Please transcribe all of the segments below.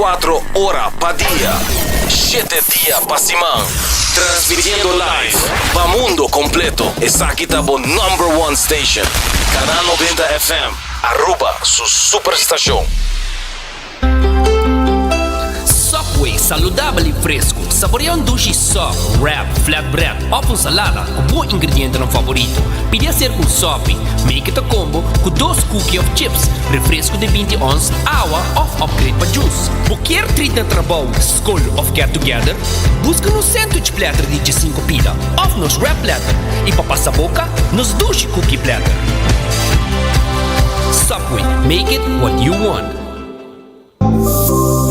24 ora pa dia, shete dia pa siman. Transmitiendo live pa mundo completo. Esaki ta bo number one station. Canal 90 FM, Aruba su superstacion. Subway, saludabel y fresco. Saborea un dushi sub, wrap, flatbread of un salada cu bo ingredientenan favorito. Pidi hacer cu un sopi. Make it a combo cu dos cookie of chips, refresco di binti ons, awa of upgrade pa juice. Bo kier treat na trabou, scol of get together? Busca nos sandwich platter di diesinco pida of nos wrap platter y pa pasa boca, nos dushi cookie platter. Subway, make it what you want.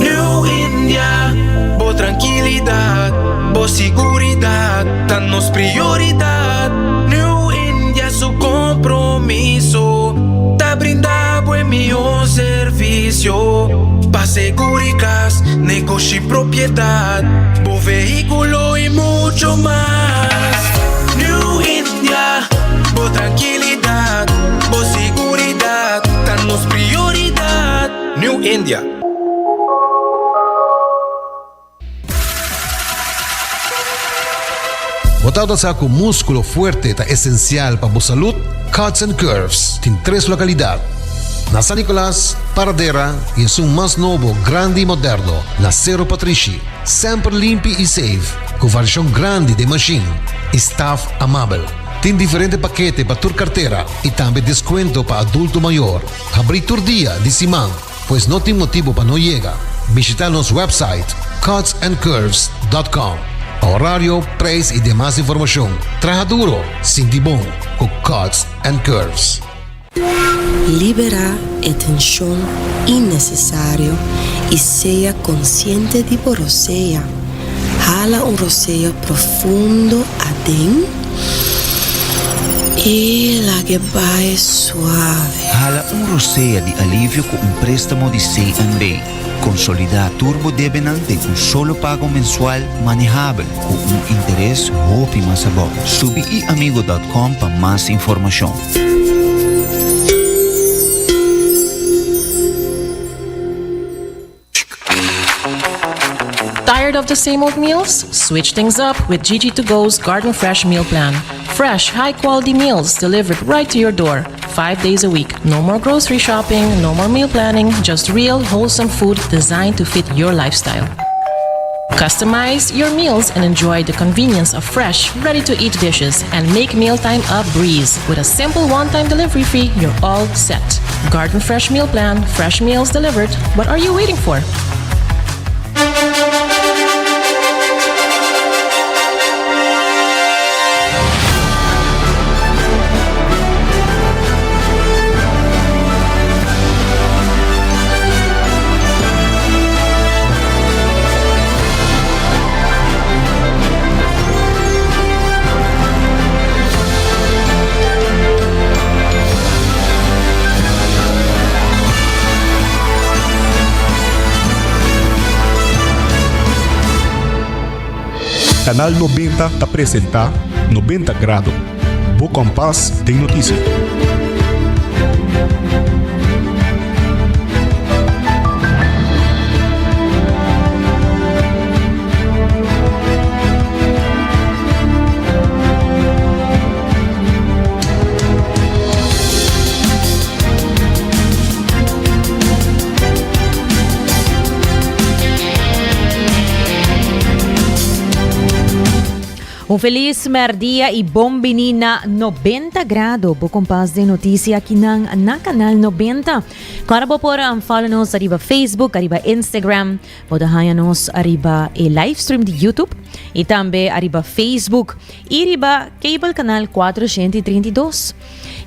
New India, bo trankilidat, bo siguridat ta nos prioridat. New India su kompromiso ta brinda bo e mihó servisio pa seguri kas, negoshi, propiedat, bo vehíkulo i mucho mas. New India, bo trankilidat, bo siguridat ta nos prioridat. New India. Bo tabata sa ku múskulo fuerte ta esensial pa bo salud? Cuts and Curves tin tres lokalidat, na San Nicolas, Paradera i esun mas nobo, grandi i moderno na Sero Patrishi. Semper limpi i safe, ku variashon grandi den mashin i staf amabel. Tin diferente pakete pa tur kartera i tambe deskuento pa adulto mayor. Habrí tur dia di siman, pues no tin motibu pa no yega. Bishita nos website cutsandcurves.com pa horario, prijs i demas informashon. Traha duro, sinti bon ku Cuts and Curves. Liberá e tenshon innesesario i sea konsiente di bo rosea. Hala un rosea profundo aden i lag'e bai suave. Hala un rosea di alivio ku un préstamo di CNB. Konsolidá tur bo debenan den un solo pago mensual manehabel ku un interes hopi mas abou. Subi iamigo dòt kòm pa mas informashon. Tired of the same old meals? Switch things up with Gigi to Go's Garden Fresh Meal Plan. Fresh, high quality meals delivered right to your door, five days a week. No more grocery shopping, no more meal planning, just real, wholesome food designed to fit your lifestyle. Customize your meals and enjoy the convenience of fresh, ready to eat dishes and make mealtime a breeze. With a simple one time delivery fee, you're all set. Garden Fresh Meal Plan, fresh meals delivered. What are you waiting for? Canal 90 ta presenta 90 Grado, bo kompas den notisia. Un feliz merdia y bon bini na 90 grado. Bo kompas de noticia kinan na Canal 90. Kora bo por um, follow nos ariba Facebook, ariba Instagram. Bo ta haya nos ariba e livestream di YouTube y tambe ariba Facebook y riba cable canal 432.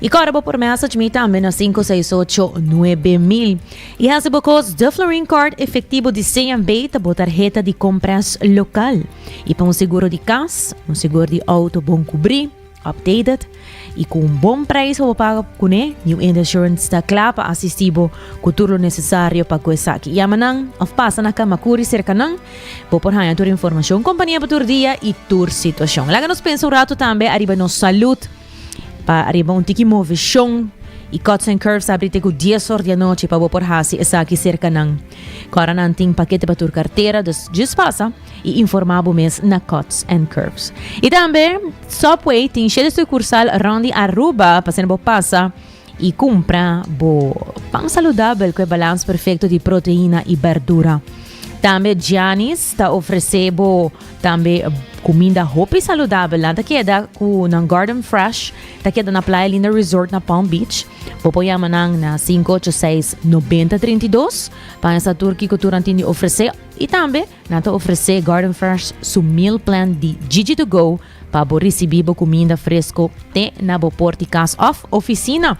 Y kora bo por message mi tambe na 568 9000. Y hasi bo kos de Florin Card efectivo di CNB ta bo tarjeta di compras local. Y pa un seguro di cas, un seguro di auto bon cubri, updated y cu un bon prijs pa bo paga cune, New India Insurance ta cla pa asisti bo cu tur lo necesario pa cu esaki. Yama nan of pasa na Camacuri cerca nan, bo por haya tur informacion. Compania pa tur dia y tur situacion. Laga nos pensa un rato tambe ariba nos salud, pa ariba un tiki movecion y Cuts and Curves abri te cu 10 or di anochi pa bo por haci esaki cerca nan. Kòrda nan tin pakete pa tur kartera, dus djis pasa i informá bo mes na Cuts and Curves. I tambe Subway tin shete sukursal rònt di Aruba pa asina bo pasa i kumpra bo pan saludabel ku e balans perfekto di proteina i berdura. Tambe Gianni's ta ofresé bo tambe kuminda hopi saludabel. Nan ta keda ku nan Garden Fresh ta keda na Playa Linda Resort na Palm Beach. Bo por yama nan na 586 90 32 pa haña sa tur kiko tur nan tin di ofresé. I tambe nan ta ofresé Garden Fresh su meal plan di Gigi to go pa bo risibí bo kuminda fresko te na bo port di kas òf ofisina.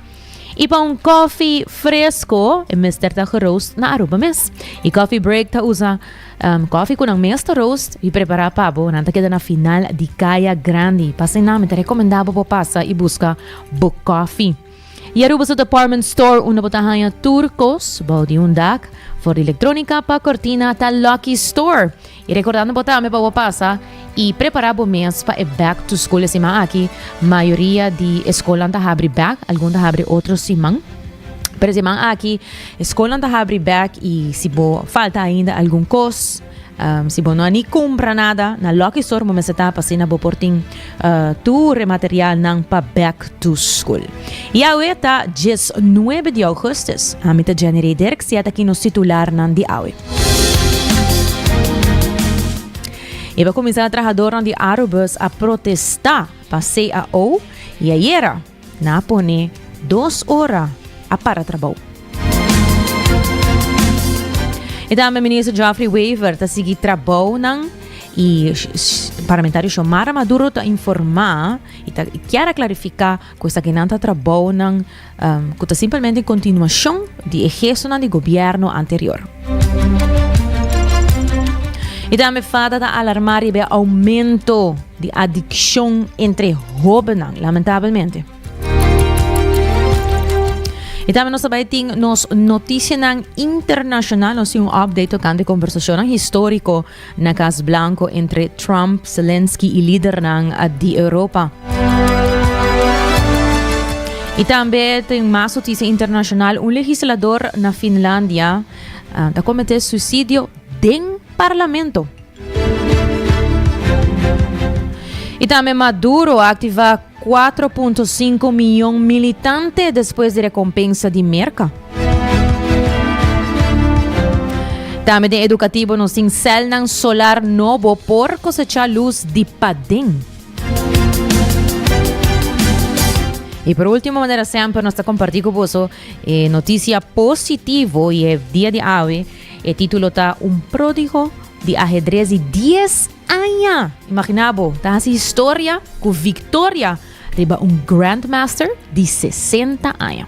I pa un kòfi fresko e mester ta geroost na Aruba mes. I Coffee Break ta usa kòfi ku nan mes ta roost i prepará pa bo. Nan ta keda na final di Kaya Grandi. Pasa einan mi ta rekomendá bo por pasa i buska bo kòfi. I Aruba su department store unda bo ta haña tur kos bou di un dak, for di elektronika pa kortina ta Lucky Store. I rekordando bo tambe pa bo pasa i prepará bo mes pa e back to school e siman aki. Mayoria di e skolnan ta habri bek, algun ta habri otro siman. Pero e siman aki e skolnan ta habri bek i si bo falta ainda algun kos, si bo no a ni kumpra nada, na Lucky Store bo mester ta pa asina bo por tin tur e materialnan pa back to school. I awe ta diesnuebe di augustus. Ami ta Jenny Rey Dirks i ata aki nos titularnan di awe. E pa kuminsá trahadornan di Arubus a protestá pa CAO i ayera nan a pone dos ora a para trabou. E tambe minister Geoffrey Wever ta sigui trabounan i parlamentario Xiomara Maduro ta informá i ta kier a klarifiká ku esakinan ta trabounan Ku ta simpelmente kontinuashon di e gestonan di gobièrnu anterior. I tambe fada ta alarmá riba e oumento di adikshon entre hóbennan, lamentabelmente. I tambe nos ta bai tin nos notisianan internashonal, nos tin un update tokante kombersashonnan históriko Na Cas Blanco entre Trump, Zelensky y lidernan di Europa. Y tambe tin mas noticia internacional. Un legislador na Finlandia uh, ta comete suicidio den parlamento. Y tambe Maduro a activa 4.5 miyon militante despues di recompensa di Merca. Tambe den educativo nos tin celnan solar nobo por cosecha luz di paden. Y por último, manera semper nos ta comparti cu boso e noticia positivo y e dia di awe e título ta Un pródigo di ahedrez di 10 Aña! Imaginá bo, ta hasi historia ku viktoria riba un Grandmaster di 60 aña.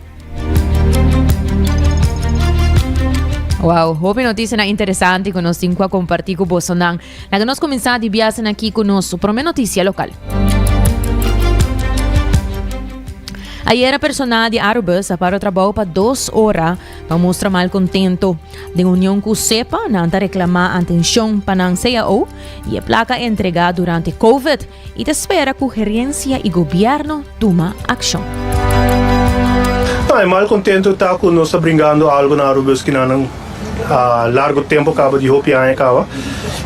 Wow, hopi noticianan interesante ku nos tin ku a kompartí ku bosonan. Laga nos kuminsá di biasen aki ku nos promé noticia lokal. Ayera personal di Arubus a para trabou pa dos ora pa mustra malcontento. Den union ku SEPA nan ta reklamá atenshon pa nan cao i e plaka entregá durante Covid i ta spera ku gerensia i gobièrnu tuma akshon. No, e malcontento ta ku nos ta bringando algo na Arubus ki nan a largo tempo kaba di hopi aña kaba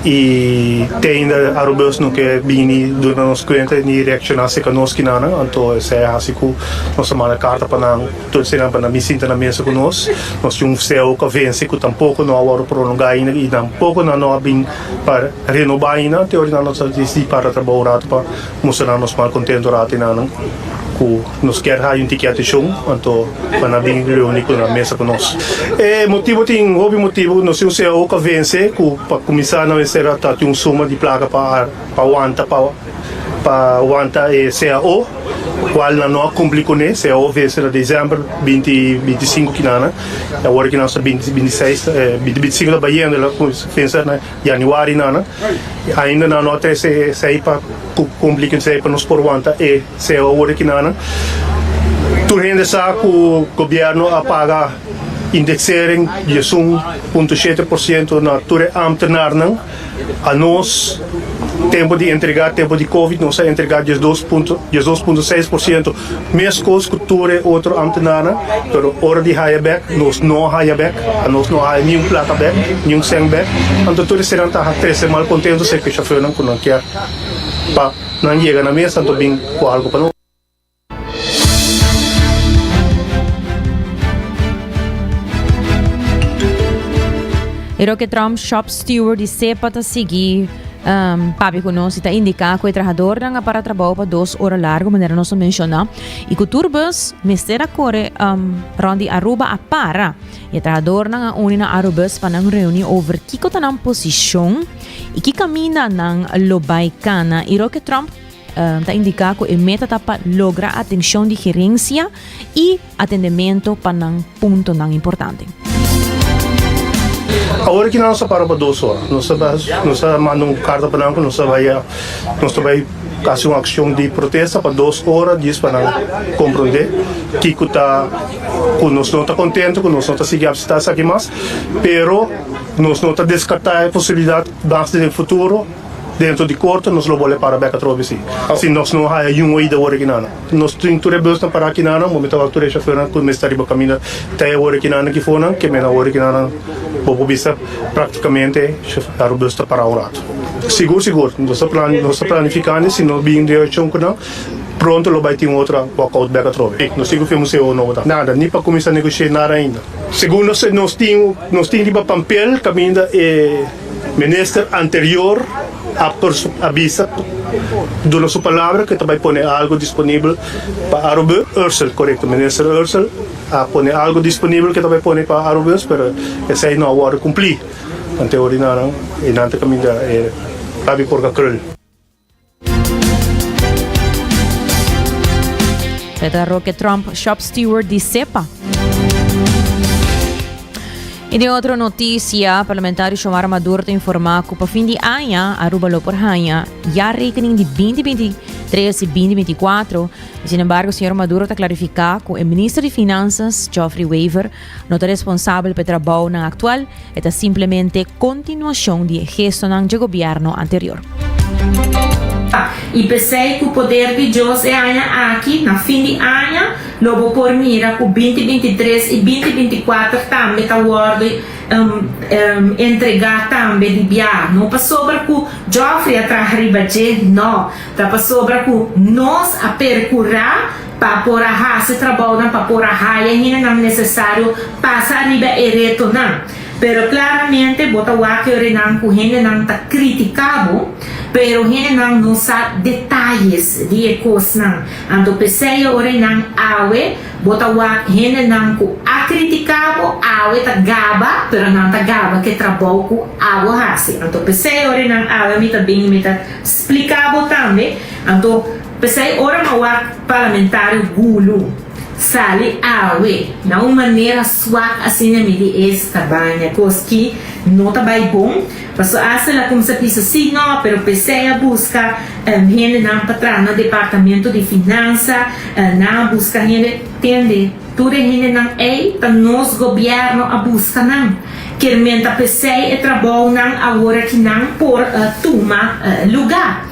i te ainda Arubus no ke bini duna nos kuenta ni reakshoná serka nos ki nan anto esei a hasi ku nos a manda karta pa nan. Tur eseinan pa nan bin sinta na mesa ku nos. Nos tin un seo ku a vense ku tampoko no a wòrdu prolongá ainda i tampoko nan no a bin pa renobá ainda. Te ora nan nos a disidí para trabou un ratu pa mustra nan nos malkontento ratu einan ku nos kier haña un tiki atenshon anto pa nan bin reuní ku na mesa ku nos. E motibu tin hopi motibu. Nos tin un seo ku a vense ku pa kuminsá nan mester a ta tin un suma di plaka pa pa wanta pa pa wanta e cao cual nan no a cumpli cune. Cao vence na december binti binti sinku kinana y awor ki nos ta binti binti seis binti binti sinku ta bayendo el a vence na januari nana y ainda nan no a trece esey pa cumpli cu esey pa nos por wanta e cao awor kinana. Tur hende sa cu gobierno a paga indexering 11.7% na tur e ambtenaarnan. Anos. Tempo di entrega, tempo di Covid nos a entrega 12 punto, 12.6%, mescos cu tur e otro ambtenaarnan, pero ora di haya bek, nos no a haya bek, nos no a haya ni un placa bek, ni un cent bek. Anto tur eseinan ta trece malcontento cerca e chauffeurnan cu nan kier pa nan yega na mesa anto bin cu algo pa nos. E Roque Trump shop steward di SEPA ta sigui um, papia ku nos y ta indica ku e trahadornan a para trabou pa dos ora largo manera nos a menciona y ku tur bus mester a kore um, rond di Aruba a para. E trahadornan a uni na Arubus pa nan reuni over kiko ta nan posicion y ki caminda nan lo bai cana. Y Roque Trump ta indiká ku e meta ta pa logra atenshon di gerensia i atendemento pa nan puntonan importante. Awor aki nan nos a para pa dos ora. Nos a nos a manda un karta pa nan ku nos a bai nos ta bai hasi un akshon di protesta pa dos ora djis pa nan komprondé kiko ta ku nos no ta kontento ku nos no ta sigui apseptá esaki mas pero nos no ta deskartá e posibilidat mas den futuro. Dentro di korto nos lo bole para bek atrobe si. Si nos no haya yun oida wor ekinana. Nos tin tur e busnan para akinana, bo mi ta wak tur e shofeurnan ku mester riba kaminda ta e wor ekinana kifonan, ke mena wor ekinana bo por bisa praktikamente shofeurnan bus ta para un rato. Sigur sigur nos ta plan nos ta planifikando si no bin den akshon ku nan pronto lo bai tin un otro walkout bek atrobe. Nos tin ku firma un CO nobo tambe. Nada, ni pa kuminsá negoshé nada ainda. Segun nos nos tin nos tin riba pampel kaminda e. Minister anterior a a bisa duna su palabra cu e ta bay pone algo disponibel pa Arubus. Ursel, corecto, Minister Ursel a pone algo disponibel cu e ta bay pone pa Arubus, pero esey no a wordo cumpli. Ante ora nan e nan ta caminda e Rabi Porca Krul. Petra Roque Trump, shop steward di SEPA. Y den otro noticia, parlamentario Xiomara Maduro ta informa cu pa fin di aña Aruba lo por haña ya rekening di 2023 y 2024. Sin embargo, señor Maduro ta clarifica cu e minister di Finanzas, Geoffrey Wever, no ta responsabel pa e trabounan actual, E ta simplemente continuacion di e gestonan dje gobierno anterior. I p'esei ku poder di Dios e aña aki, na fin di aña, lo bo por mira ku binti 23 i binti 24 tambe ta wòrdu entregá tambe di bia. No pasobra ku Geoffrey a traha riba dje, no, ta pasobra ku nos a perkurá Pa por a hasi trabounan pa por a haya hendenan nesesario pasa ariba e retonan. Pero klaramente bo ta wak e orenan ku hendenan ta kritiká bo, pero hendenan no sa detayes di e kosnan. Anto p'esei e orenan awe bo ta wak hendenan ku a kritiká bo awe ta gaba, pero nan ta gaba ku e trabou ku abo hasi. Anto p'esei e orenan awe mi ta bini mi ta splika bo tambe. Anto. P'esei ora m'a wak parlamentario Gulu sali awe na un manera swak asina mi di esta baña kos ki no ta bai bon paso hasta el a kumsa bisa si no pero p'esei a buska hendenan pa traha na departamento di finansa nan a buska hende tende tur e hendenan ei ta nos gobierno a buska nan kier menta p'esei e trabounan awor aki nan por tuma luga.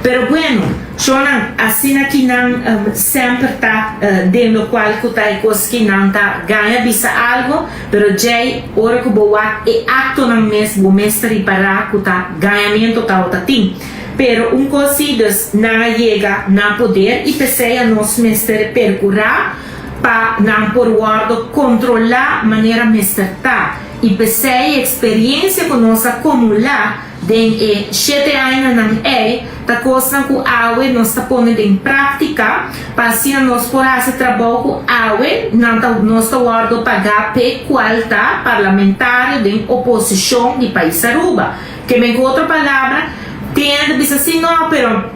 Pero bueno, shonnan, asina ki nan semper ta den locual cu ta e cos ki nan ta gaña bisa algo, pero djey ora cu bo wak e actonan mes bo mes ta ripara cu ta gañamento tabata tin. Pero un cos si, dus nan a yega na poder y pesey a nos mester percura pa nan por wordo controla manera mester ta y pesey e experiencia cu nos a comula, Den e shete añanan ei ta kosnan ku awe nos ta pone den práktika pa asina nos por hasi trabou ku awe nan ta nos ta wòrdu pagá p'e kual ta parlamentario den oposishon di pais Aruba. Ke men ku otro palabra tin hende ta bisa si no pero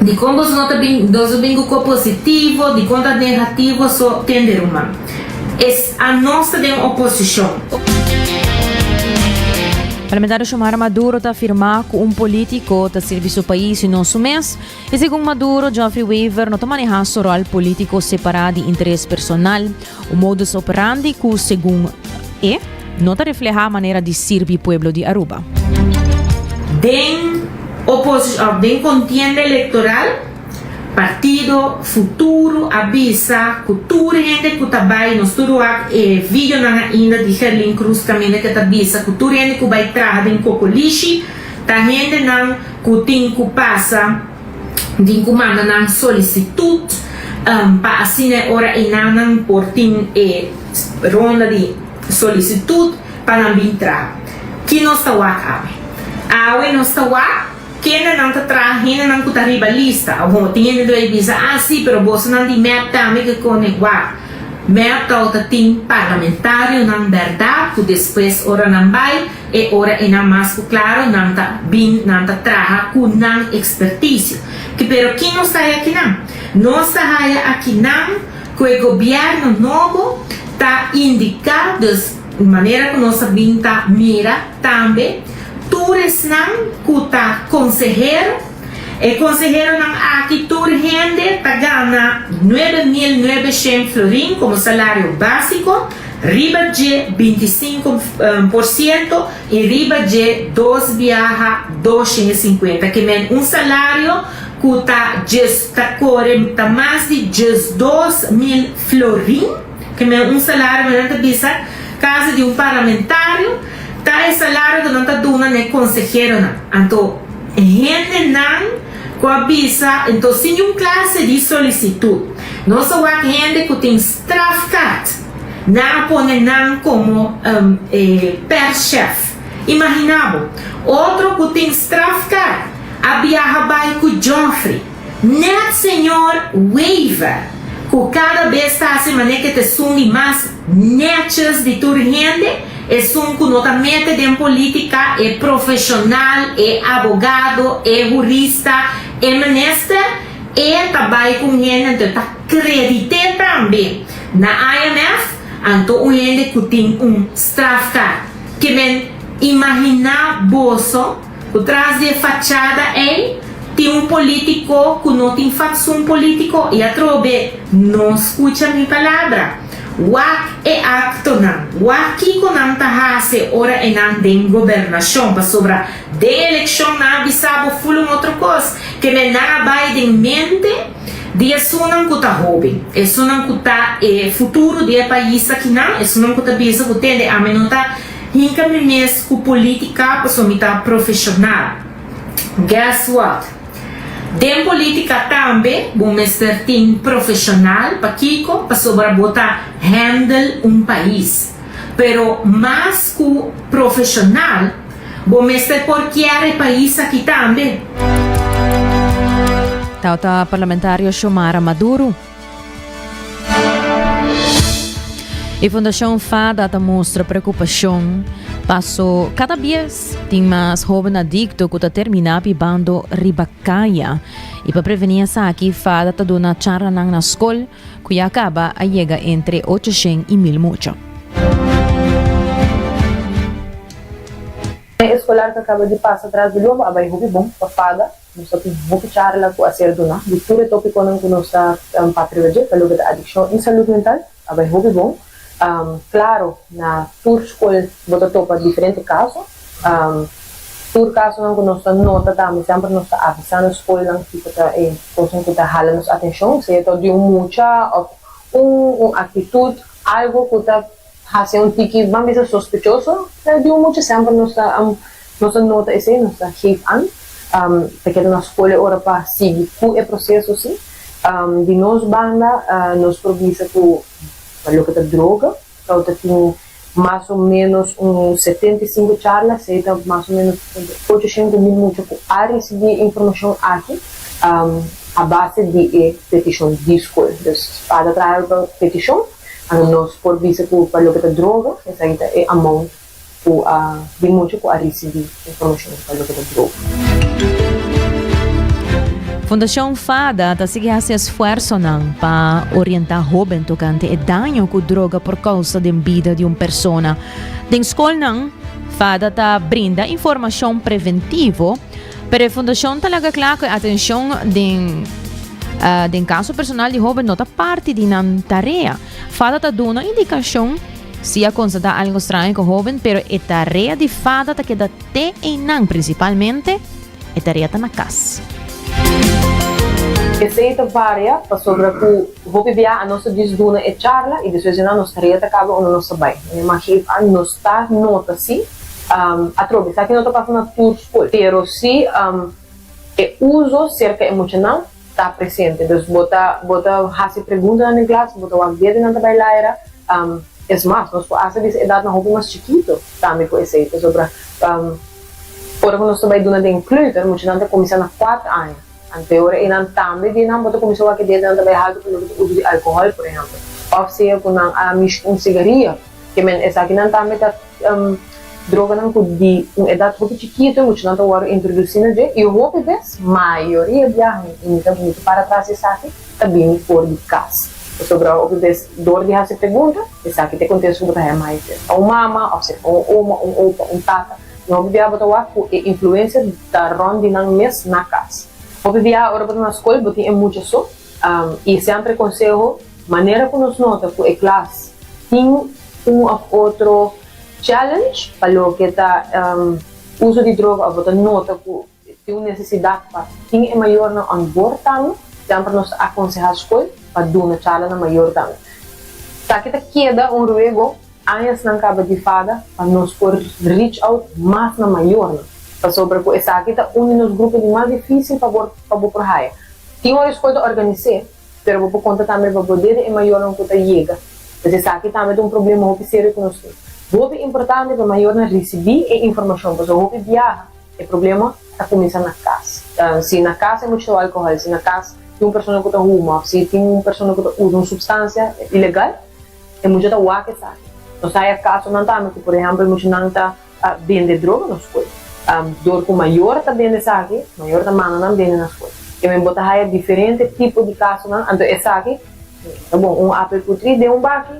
dikon boso no ta bin nos no bin ku ko positivo dikon ta negativo so tende ruman es anos ta den oposishon. Parlamentario Xiomara Maduro ta afirma cu un politico ta sirbi su pais y no su mes. Y segun Maduro, Geoffrey Wever no ta maneha su rol politico separa di interes personal, un modus operandi cu, segun e, no ta refleha manera di sirbi pueblo di Aruba. Den. Oposishon òf den kontienda elektoral, Partido Futuro a bisa ku tur hende ku ta bai, nos tur wak e videonan ainda di Gerlin Cruz kaminda ke ta bisa ku tur hende ku bai traha den Kokolishi ta hendenan ku tin ku pasa, tin ku manda nan solisitut pa asina e ora einan nan por tin e ronda di solisitut pa nan bin traha. Ki nos ta wak awe? Awe nos ta wak kendenan ta traha hendenan ku ta riba lista. Awor tin hende lo e bisa, ah si, pero bosonan di mep tambe ke kone. Wak, mep tabata tin parlamentarionan bèrdat ku despues ora nan bai, e ora einan mas ku klaro nan ta bin, nan ta traha ku nan ekspertisio. Ki pero ki nos ta haya akinan? Nos ta haya akinan ku e gobièrnu nobo ta indiká, dus, Manera ku nos a bin ta mira tambe, tur esnan ku ta konsehero, e konseheronan aki tur hende ta gana 9900 florin komo salario básiko, riba dje 25 por siento i riba dje dos biaha 250, ke men un salario ku ta djes ta kore ta mas di 12000 florin. Ke men un salario men nan ta bisa casa di un parlamentario ta e salario ku nan ta duna na e conseheronan. Anto hendenan ku a bisa ento sin niun clase di solicitud. Nos a wak hende ku tin strafkaart nan a pone nan komo e perschef. Imagina bo otro ku tin strafkaart a biaha bai ku Joffrey. Net señor Wever, cu cada bes ta haci mane ke ta esun di mas netjes di tur hende, esun cu no ta mete den politica, e profesional, e abogado, e hurista, e minister, e ta bay cu un hende anto e ta credite tambe na IMF, anto un hende cu tin un strafkaart. Ke men imagina boso? Ku tras di e fachada ei tin un polítiko ku no tin fatsun polítiko i atrobe no skucha mi palabra. Wak e aktonan, wak kiko nan ta hasi ora e nan den gobernashon, pasobra den elekshon nan a bisa bo ful un otro kos, ke men nan a bai den mente di esunnan ku ta hóben, esunnan ku ta e futuro di e pais akinan, esunnan ku ta bisa ku tende ami no ta Hinka mi mes ku politika paso mi ta profeshonal. Guess what? Den politika tambe bo mester tin profeshonal, pakiko? Pasobra bo ta handle un pais. Pero mas ku profeshonal, bo mester por kier e pais aki tambe. Tawata parlamentario Xiomara Maduro. E Fundacion FADA ta mustra preocupacion paso cada bies tin mas hoben adicto cu ta termina bibando riba caya. Y pa preveni esaki FADA ta duna charlanan na scol cu ya caba a yega entre 800 y 1000 mucha. E escolar cu a caba di pasa tras di lobo a bay hopi bon pa FADA. Nos ta tin hopi charla ku a ser duná di tur e tópikonan ku nos ta papia riba dje pa loke ta adikshon i salud mental. A bai hopi bon. Klaro, na tur skol bo ta topa diferente kaso. Tur kasonan ku nos ta nota tambe semper nos ta avisá na skolnan kiko ta e kosnan ku ta hala nos atenshon, sea ta di un mucha òf un un aktitut, algu ku ta Hasi un tiki ban bisa sospechoso di un mucha semper nos ta nos ta nota esei nos ta geef an ta keda na skol e ora pa sigui ku e proseso si di nos banda nos por bisa ku pa loke ta droga tabata tin mas o menos un 75 charla esei ta mas o menos entre 800 mil mucha ku a risibi informashon aki a base di e petishon di skol dus a ta traha riba petishon. Anto nos por bisa ku pa loke ta droga, esaki ta e amount ku a di mucha ku a risibí informashon pa loke ta droga. Fundashon fada ta sigui hasi esfuersonan pa orientá hóben tokante e daño ku droga por kousa den bida di un persona. Den skolnan, fada ta brinda informashon preventivo, pero e fundashon ta laga kla ku e atenshon den Den kaso personal di hoben no ta parti di nan tarea. Fada ta duna indikashon si a konstatá algo straño ku hoben, pero e tarea di fada ta keda te einan, prinsipalmente E tarea ta na kas. Esei ta varia pasobra ku hopi bia a nos ta djis duna e charla i despues di nan nos tarea ta kaba unda nos ta bai. Mi imagin a nos ta nota si atrobe esaki no ta pasa na tur skol pero si e uso serka e muchanan ta presente. Dus bo ta bo ta hasi preguntanan den klas, bo ta wak dia di nan ta bai laira. Es mas, nos por hasta bisa edatnan hopi mas chikito tambe ku esei pasobra Ora ku nos ta bai duna den kleuter, muchanan ta kuminsá na kuater aña. Anto e ora einan tambe di nan bo ta kuminsá wak e dedenan ta bai haltu pa loke ta uso di alkohòl, por ehèmpel. Òf sea ku nan a mishi ku un sigaria. Ke men esakinan tambe ta droganan ku di un edat hopi chikitu e muchanan ta wòrdu introdusí na dje i hopi bes, mayoria biaha, i mi ta mi ta para tras di esaki, ta bini for di kas. Pasobra hopi bes dor di hasi pregunta, esaki ta e kontesto ku bo ta haña mas bes. Ta un mama òf sea ta un oma, un opa, un tata. I hopi biaha bo ta wak ku e influensia ta rònt di nan mes na kas. Hopi biaha ora bo ta na skol bo tin e mucha so i semper e konseho manera ku nos nota ku e klas tin un òf otro challenge pa loke ta uso di droga òf bo ta nota ku tin un nesesidat pa tin e mayornan on board tambe, semper nos ta akonsehá skol pa duna charla na mayor tambe. Esaki ta keda un ruego. Añasnan kaba di fada pa nos por reach out mas na mayornan, pasobra ku esaki ta un di nos grupo di mas difísil pa bo pa bo por haya. Tin ora e skol ta organis'é, pero bo por konta tambe pa bo dede e mayornan ku ta yega. Pues esaki tambe ta un problema hopi serio ku nos tin. Hopi importante pa mayornan risibí e informashon, pasobra hopi biaha e problema ta kuminsá na kas. Si na kas e mucha ta alkohòl, si na kas tin un persona ku ta huma òf si tin un persona ku ta usa un supstansia ilegal, E mucha ta wak esaki. Nos ta haya kasonan tambe ku por ehèmpel muchanan ta bende droga na skol. Dor ku mayor ta bende esaki, mayor ta manda nan bende na skol. Ke men bo ta haya diferente tipo di kasonan, anto esaki ta bon un apel putrí den un baki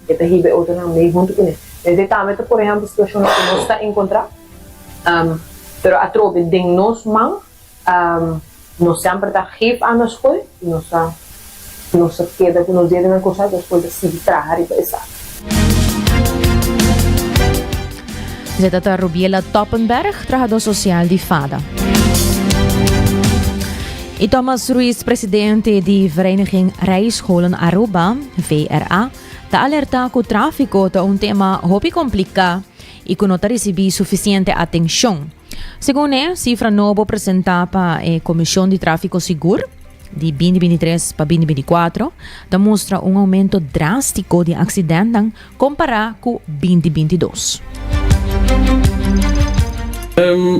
e ta hiba e otronan mei huntu kuné. Esei tambe ta por ehèmpel situashonnan ku nos ta enkontrá, pero atrobe den nos man. Nos semper ta geef aan na skol i nos ta nos ta keda ku nos dedenan kosá ku e skol ta sigui traha riba esaki. Esei ta Rubiela Toppenberg, trahadó sosial di fada. I Thomas Ruiz, presidente di Vereniging Rijscholen Aruba, VRA, ta alerta ku tráfiko ta un tema hopi kompliká i ku no ta risibí sufisiente atenshon. Segun e sifra nobo presentá pa e Komishon di Tráfiko Sigur di 2023 pa 2024 ta mustra un oumento drástiko di aksidentnan kompará ku 2022.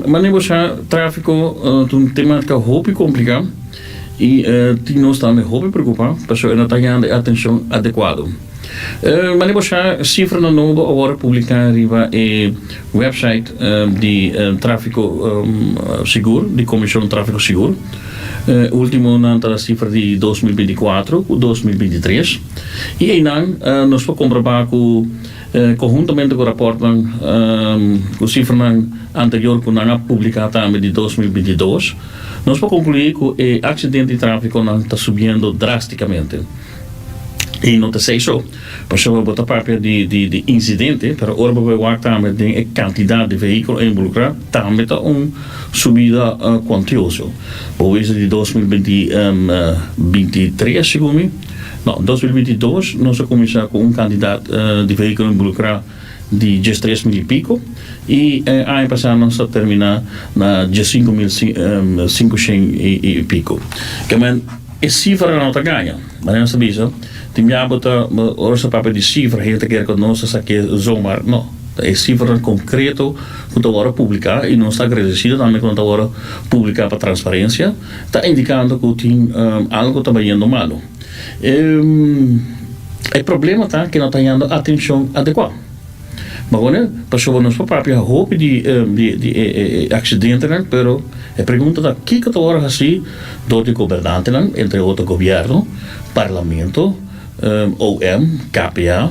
Manera bo sa, tráfiko ta un tema ku hopi kompliká i tin nos tambe hopi preokupá pasobra e no ta hañando e atenshon adekuado. Manera bo sa, sifranan nobo a wòrdu publiká riba e wèpsait di Tráfiko Sigur, di Komishon Tráfiko Sigur. Últimonan ta sifra di 2024 ku 2023. I einan nos por komprobá ku konhuntamente ku rapòrtnan ku sifranan anterior ku nan a publiká tambe di 2022, nos por konkluí ku e aksidente di tráfikonan ta subiendo drástikamente. I no ta esei so, pasobra bo ta papia di di insidente, pero ora bo bai wak tambe den e kantidat di vehíkulo involukrá, tambe ta un subida kuantioso. Bo wisa di 2023 segun mi, no, 2022 nos a kuminsá ku un kantidat di vehíkulo involukrá di 13.000 i piko i aña pasá nos a terminá na 15.500 i piko. E sifranan no ta gaña. Manera nos ta bisa, tin bia bo ta, ora nos ta papia di sifra, hende ta kere ku nos ta sak'é zomaar. No, ta e sifranan konkreto ku ta wòrdu publiká i nos ta agradesido tambe ku nan ta wòrdu publiká pa transparensia, ta indikando ku tin algu ta bayendo malu. E problema ta ku no ta hañando atenshon adekuá. Bo pasobra nos por papia hopi di di e accidentenan, pero e pregunta ta kico ta worde haci door di gobernantenan, entre otro gobierno, parlamento, OM, KPA,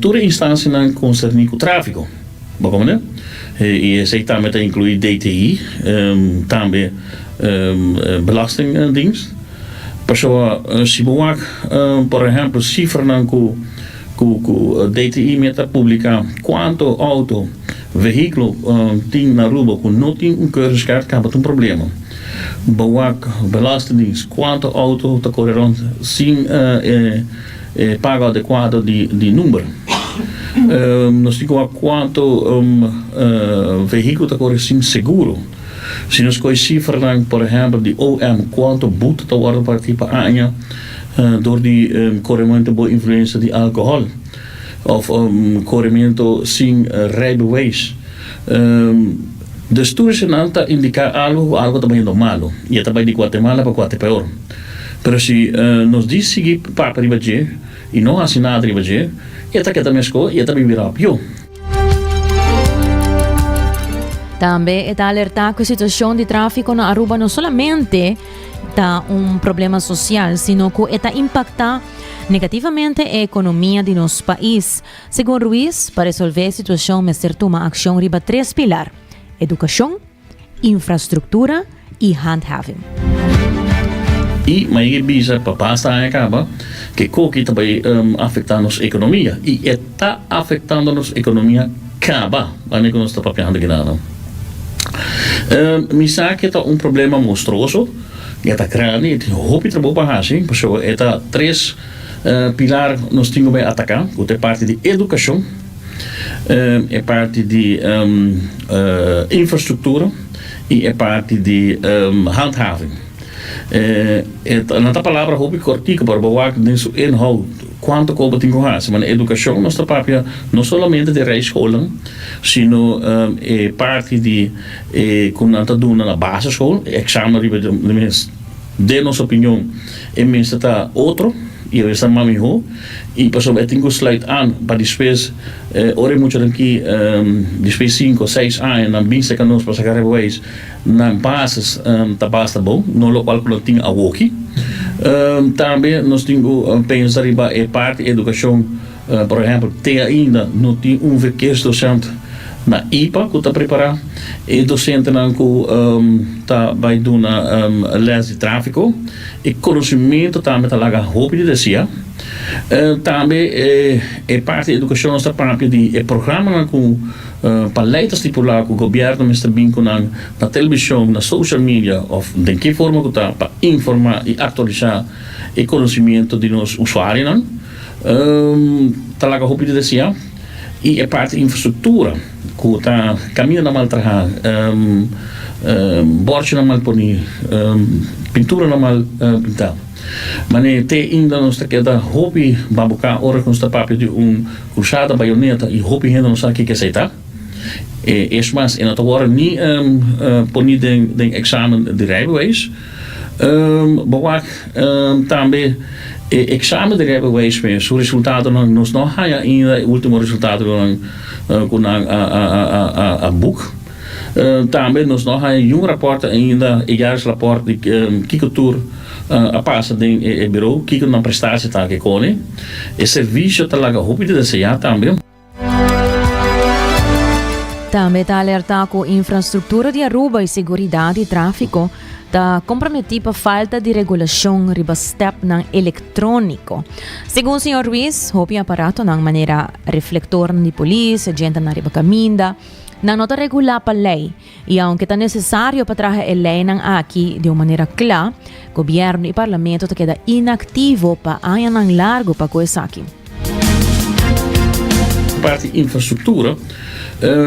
tur e instancianan concerni cu trafico. Bo comprende? Y esey tambe ta inclui DTI, tambe Belastingdienst. Pasobra si bo wak por ehempel cifranan cu. Ku ku DTI meta publiká kuantu outo vehíkulo tin na Aruba ku no tin un keuringsskaart kaba ta un problema. Bo wak Belastingdienst kuantu outo ta kore rònt sin e pago adekuado di number. Nos tin ku wak kuantu vehíkulo ta kore sin seguro. Si nos kohe sifranan por ehèmpel di OM kuantu boete ta wòrdu partí pa aña dor di korementu bo influensia di alkohòl òf korementu sin rijbewijs. Dus tur eseinan ta indiká algu ku algu ta bayendo malu i e ta bai di Guatemala pa Guatepeor. Pero si nos di sigui papia riba dje i no hasi nada riba dje, e ta keda meskos i e ta bibi rapio. Tambe e ta alertá ku e situashon di tráfiko na Aruba no solamente ta un problema sosial, sino ku e ta impaktá negativamente e ekonomia di nos pais. Segun Ruiz, pa resolvé e situashon mester tuma akshon riba tres pilar, edukashon, infrastruktura i handhaving. I Maigi bisa pa basta aña kaba ke koki ta bai afektá nos ekonomia i e ta afektando nos ekonomia kaba wanneer ku nos ta papiando kinanan. Mi sa ke ta un problema monstruoso, e ta grandi, e tin hopi trabou pa hasi pasobra e ta tres pilar nos tin ku bai ataká ku ta e parti di edukashon, e parti di infrastruktura i e parti di handhaving. E nan ta palabra hopi kortiku pero bo wak den su inhoud kuantu ku bo tin ku hasi. Ma na edukashon nos ta papia no solamente di rijschoolnan sino e parti di e ku nan ta duna na basisschool, e eksamen riba di Den nos opinion e mester ta otro y a mester mas miho y pasobra e tin cu sluit aan pa despues ora e muchanan ki despues cinco seis aña nan bin cerca nos pa saca rijbewijs nan basis ta basta bon no locual cu nan tin awoki. Tambe nos tin cu pensa riba e parti educacion. Por ehempel, te ainda no tin un verkeersdocent na ipa cu ta prepara e docentenan cu ta bay duna les di trafico. E conocimento tambe ta laga hopi di decia. Tambe e parti di educacion nos ta papia di e programanan cu pa ley ta stipula cu gobierno mester bin cu nan na television, na social media of den ke forma cu ta pa informa y actualisa e conocimiento di nos usuarionan. Ta laga hopi di deseá i e parti infrastruktura ku ta kamindanan mal trahá, bòrchinan mal poní, pinturanan mal pintá. Manera te ainda nos ta keda hopi babuká ora ku nos ta papia di un krusada bayoneta i hopi hende no sa kiko esei ta. Es mas, e no ta wòrdu ni poní den eksamen di rijbewijs. Bo wak tambe e eksamen di rijbewijs mes, su resultatonan nos no haña ainda e ultimo resultatonan ku nan a boek. Tambe nos no haña niun rapòrt ainda, e jaarsrapport di kiko tur a pasa den e biro, kiko nan prestatie ta ke kone. E servisio ta laga hopi di deseá tambe. Tambe ta alerta cu infrastructura di Aruba y seguridad di trafico ta comprometi pa falta di regulacion riba stepnan electronico. Segun señor Ruiz, hopi aparatonan manera reflectornan di polis, agentenan riba caminda, nan no ta regula pa ley y aunke ta necesario pa traha e leynan aki di un manera cla, gobierno y parlamento ta keda inactivo pa añanan largo pa cu esaki. Parti infrastructura,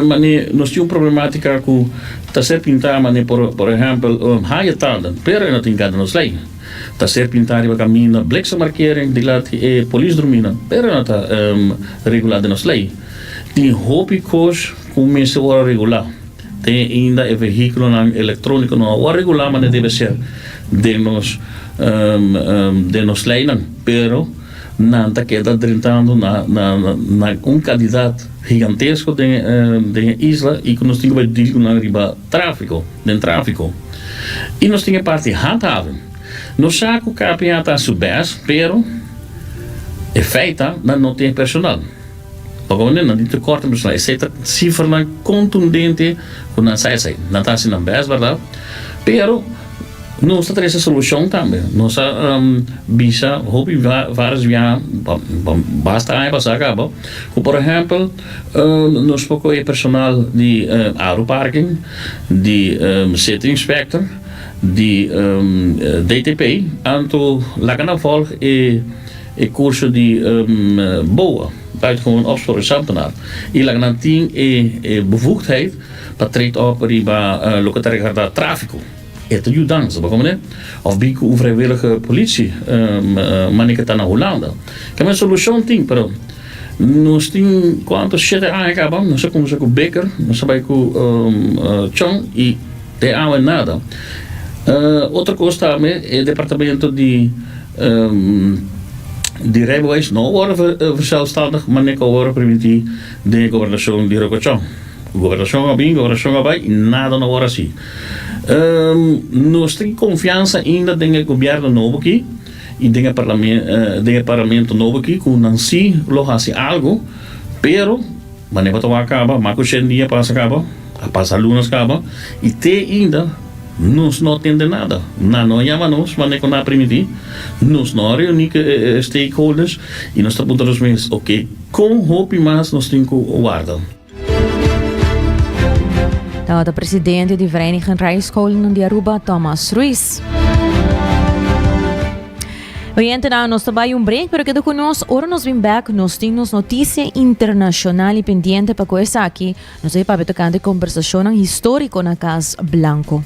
mane nos tin un problematica cu ta ser pinta mane por por ehempel haya tanden, pero e no tin gana nos ley. Ta ser pinta riba caminda bliksemmarkering dilanti e polis drumina, pero e no ta regula den nos ley. Tin hopi cos cu mester worde regula. Te ainda e vehiculonan electronico no a worde regula mane debe ser den nos den nos leynan, pero nan ta keda drentando na na un cantidad gigantesco den den e isla y cu nos tin cu bay deal cu nan riba trafico, den trafico. Y nos tin e parti handhaving. Nos sa cu KPA ta haci su best, pero e feit ta nan no tin e personal. Pasobra wanneer nan tin tekort den personal, esey ta cifranan contundente cu nan sa esey. Nan ta haci nan best, berdad, pero. Nos ta trese solushon tambe. Nos a bisa hopi vários biaha, basta aña pasá kaba, ku por ehèmpel nos por kohe personal di Aruparking, di City Inspector, di DTP, anto laga nan vòlg e kurso di boa, buitengewoon opsporingsambtenaar, i laga nan tin e bevoegdheid pa treed op riba loke ta regarda tráfiko. E ta yudansa, bo komprende? Of bin ku un vrijwillige politie, manera ke ta na Hulanda. Keme solushon tin, pero nos tin kuantu shete aña kaba, nos a kuminsá ku Bikker, nos a bai ku Chong i te awe nada. Otro kos tambe, e departamento di di rijbewijs no a wòrdu verzelfstandig manera ku a wòrdu permití den e gobernashon di Rocco Chong. Gobernashon a bin, gobernashon a bai i nada no wòrdu hasi. Nos tin konfiansa ainda den e gobièrnu nobo aki i den e den e parlamento nobo aki ku nan si lo hasi algu, pero manera bo ta wak kaba, mas ku shen dia pasa kaba, a pasa lunas kaba i te ainda nos no tende nada. Nan no a yama nos manera ku nan a primintí, nos no a reuní ku e stakeholders i nos ta puntra nos mes, oke, kon hopi mas nos tin ku warda? Tabata presidente di Vereniging Rijscholen di Aruba, Thomas Ruiz. Oyentenan, nos ta bai un break, pero keda ku nos. Ora nos bin back, nos tin nos noticia internacional y pendiente pa ku esaki. Nos ta papia tocante conversacionnan historico na Cas Blanco.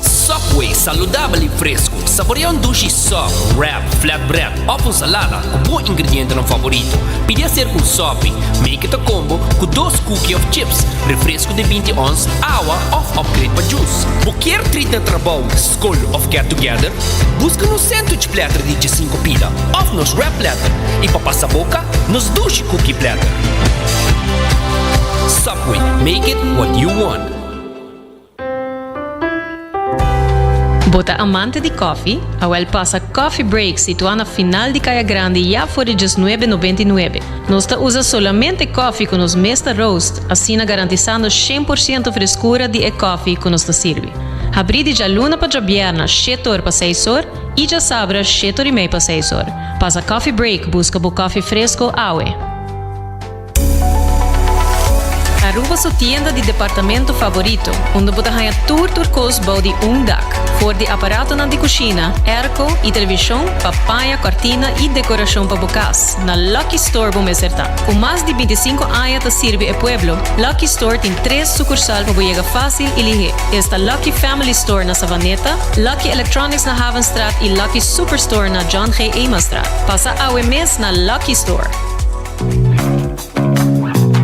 Subway, saludabel y fresco. Saborea un dushi sub, wrap, flatbread of un salada cu bo ingredientenan favorito. Pidi hacer cu un sopi. Make it a combo cu dos cookie of chips, refresco di binti ons, awa of upgrade pa juice. Bo kier treat na trabou, scol of get together? Busca nos sandwich platter di diesinco pida of nos wrap platter y pa pasa boca, nos dushi cookie platter. Subway, make it what you want. Bo ta amante di koffie? Awel pasa Coffee Break situá na final di Kaya Grandi ya for di diesnuebe nobenta i nuebe. Nos ta usa solamente koffie ku nos mes ta roast, asina garantisando shen por siento freskura di e koffie ku nos ta sirbi. Habrí di djaluna pa djabièrna shete or pa seis or i djasabra shete or i mei pa seis or. Pasa Coffee Break buska bo koffie fresko awe. Aruba su tienda di departamento favorito, unda bo ta haña tur tur kos bou di un dak. For di aparatonan di kushina, airco i televishon pa paña, kòrtina i dekorashon pa bo kas, na Lucky Store bo mester ta. Ku mas di bintisinko aña ta sirbi e pueblo, Lucky Store tin tres sukursal pa bo yega fásil i lihé. Esta Lucky Family Store na Savaneta, Lucky Electronics na Havenstraat i Lucky Superstore na John G. Emanstraat. Pasa awe mes na Lucky Store!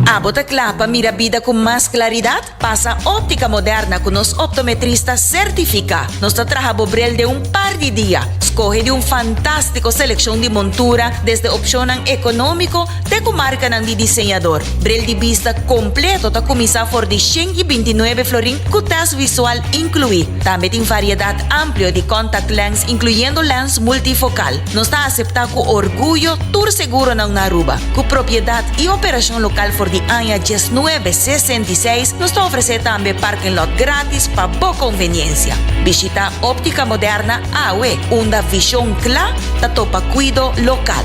Abo ta kla pa mira bida ku mas klaridat? Pasa Óptica Moderna ku nos optometrista sertifiká. Nos ta traha bo bril den un par di dia. Skohe di un fantástiko selekshon di montura, desde opshonnan ekonómiko te ku markanan di diseñador. Bril di bista kompleto ta kuminsá for di 129 florin ku tèst visual inkluí. Tambe tin variedat amplio di contact lens inkluyendo lens multifokal. Nos ta aseptá ku orguyo tur seguronan na Aruba. Ku propiedat i operashon lokal for di aña diesnuebe sesenta i seis, nos ta ofresé tambe parking lot grátis pa bo konveniensia. Bishitá Óptica Moderna awe, unda vishon kla ta topa kuido lokal.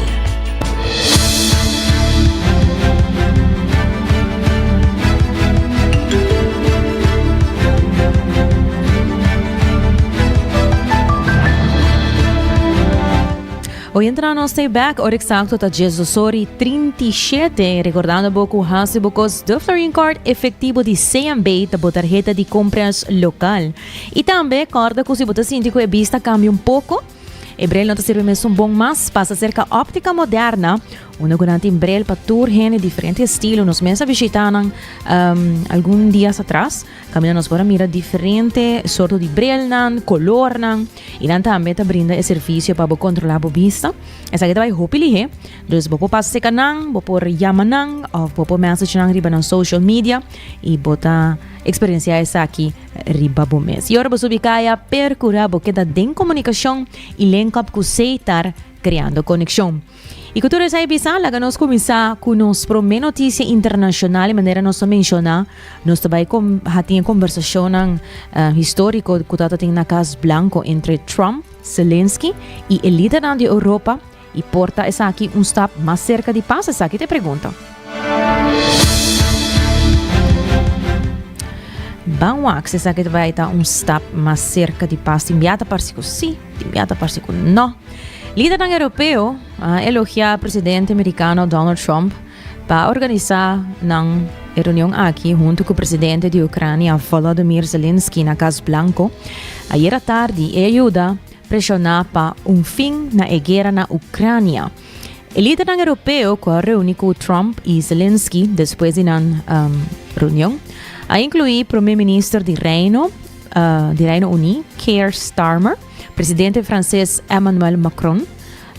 Hoy entra nos stay back, ora exacto ta diesdosor y 37. Recordando bo cu hasi bo cos de Florin Card efectivo di CMB ta bo tarjeta di compras local. Y tambe corda cu si bo ta sinti cu e bista cambia un poco, E bril no ta sirbi mesun bon mas. Pasa serka Optica Moderna, unda ku nan tin bril pa tur hende, diferente estilo. Nos mes a bishita nan um, algun dias atras. Kaminda nos por a mira diferente sorto di brilnan, kolornan. I nan tambe ta brinda e servisio pa bo kontrolá bo bista. Esaki ta bai hopi lihé. Dus bo por pasa serka nan, bo por yama nan òf bo por message nan riba nan social media i bo ta eksperensiá esaki riba bo mes. I ora bo subi kaya, percura bo keda den comunicacion i link up cu Seitar creando conexion. I ku tur esei bisa, laga nos kuminsá ku nos promé notisia internashonal i manera nos a menshoná, nos ta bai kom tin e kombersashonnan históriko ku ta tin na Kas Blanko entre Trump, Zelensky i e lidernan di Europa i por ta esaki un stap mas serka di pas? Esaki ta e pregunta. Ban wak si esaki ta bai ta un stap mas serka di pas. Tin bia ta parse ku si, tin bia ta parse ku no. Lidernan europeo a elogia presidente merikano Donald Trump pa organisá nan e reunion aki huntu ku presidente di Ucrania Volodymyr Zelensky na Kas Blanko. Ayera tardi e a yuda preshoná pa un fin na e guera na Ucrania. E lidernan europeo ku a reuni ku Trump i Zelensky despues di nan reunion a inkluí prome minister di Reino di Reino Uní Keir Starmer, presidente franses Emmanuel Macron,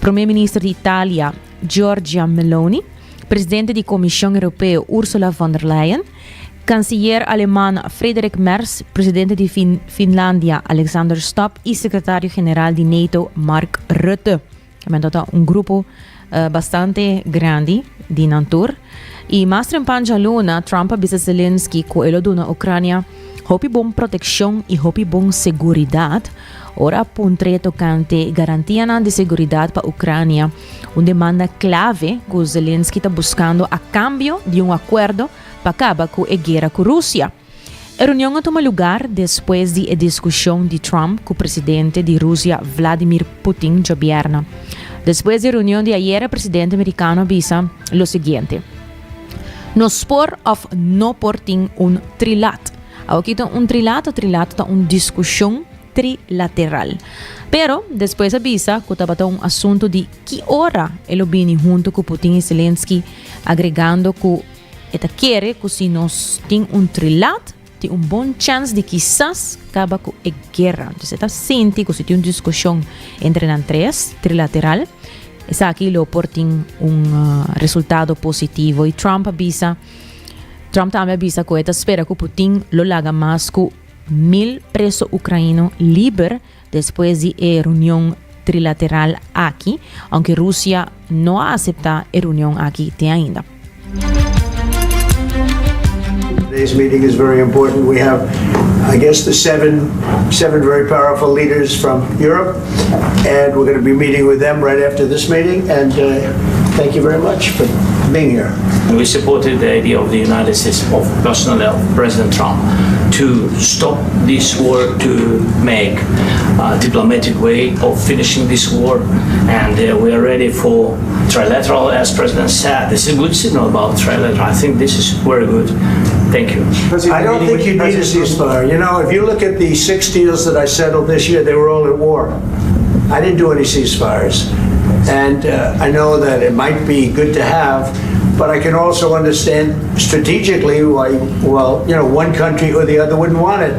prome minister di Italia Giorgia Meloni, presidente di Komishon Europeo Ursula von der Leyen, kansiyer aleman Friedrich Merz, presidente di Finlandia Alexander Stubb i sekretario general di NATO Mark Rutte. También ta un grupo bastante grandi di nan tur. I mas trempan djaluna, Trump a bisa Zelensky ku e lo duna Ucrania hopi bon protekshon i hopi bon seguridat. Ora a puntr'é tokante garantianan di seguridat pa Ucrania, un demanda klave ku Zelensky ta buskando a kambio di un akuerdo pa kaba ku e guera ku Rusia. E reunion a tuma lugar despues di e diskushon di Trump ku presidente di Rusia Vladimir Putin djabièrnè. Despues di e reunion di ayera presidente merikano a bisa lo siguiente, Nos por òf no por tin un trilat. Awor ta un trilat? Un trilat ta un diskushon trilateral. Pero despues a bisa ku tabata un asuntu di ki ora e lo bini huntu ku Putin i Zelensky, agregando ku E ta kere ku si nos tin un trilat, tin un bon chèns di kisas kaba ku e guera. Entonces e ta sinti ku si tin un diskushon entre nan tres, trilateral, esaki lo por tin un resultado positivo. I Trump a bisa, Trump tambe a bisa ku e ta spera ku Putin lo laga mas ku 1000 preso ukraino liber despues di e reunion trilateral aki, aunke Rusia no a aseptá e reunion aki te ainda. Today's meeting is very important. We have, I guess, the seven, seven very powerful leaders from Europe, and we're going to be meeting with them right after this meeting. And uh, thank you very much for being here. We supported the idea of the United States, of personally of President Trump, to stop this war, to make a diplomatic way of finishing this war, and uh, we are ready for trilateral, as President said. This is a good signal about trilateral. I think this is very good. Thank you. I don't think you need a ceasefire. You know, if you look at the six deals that I settled this year, they were all at war. I didn't do any ceasefires. And uh, I know that it might be good to have, but I can also understand strategically why, well, you know, one country or the other wouldn't want it.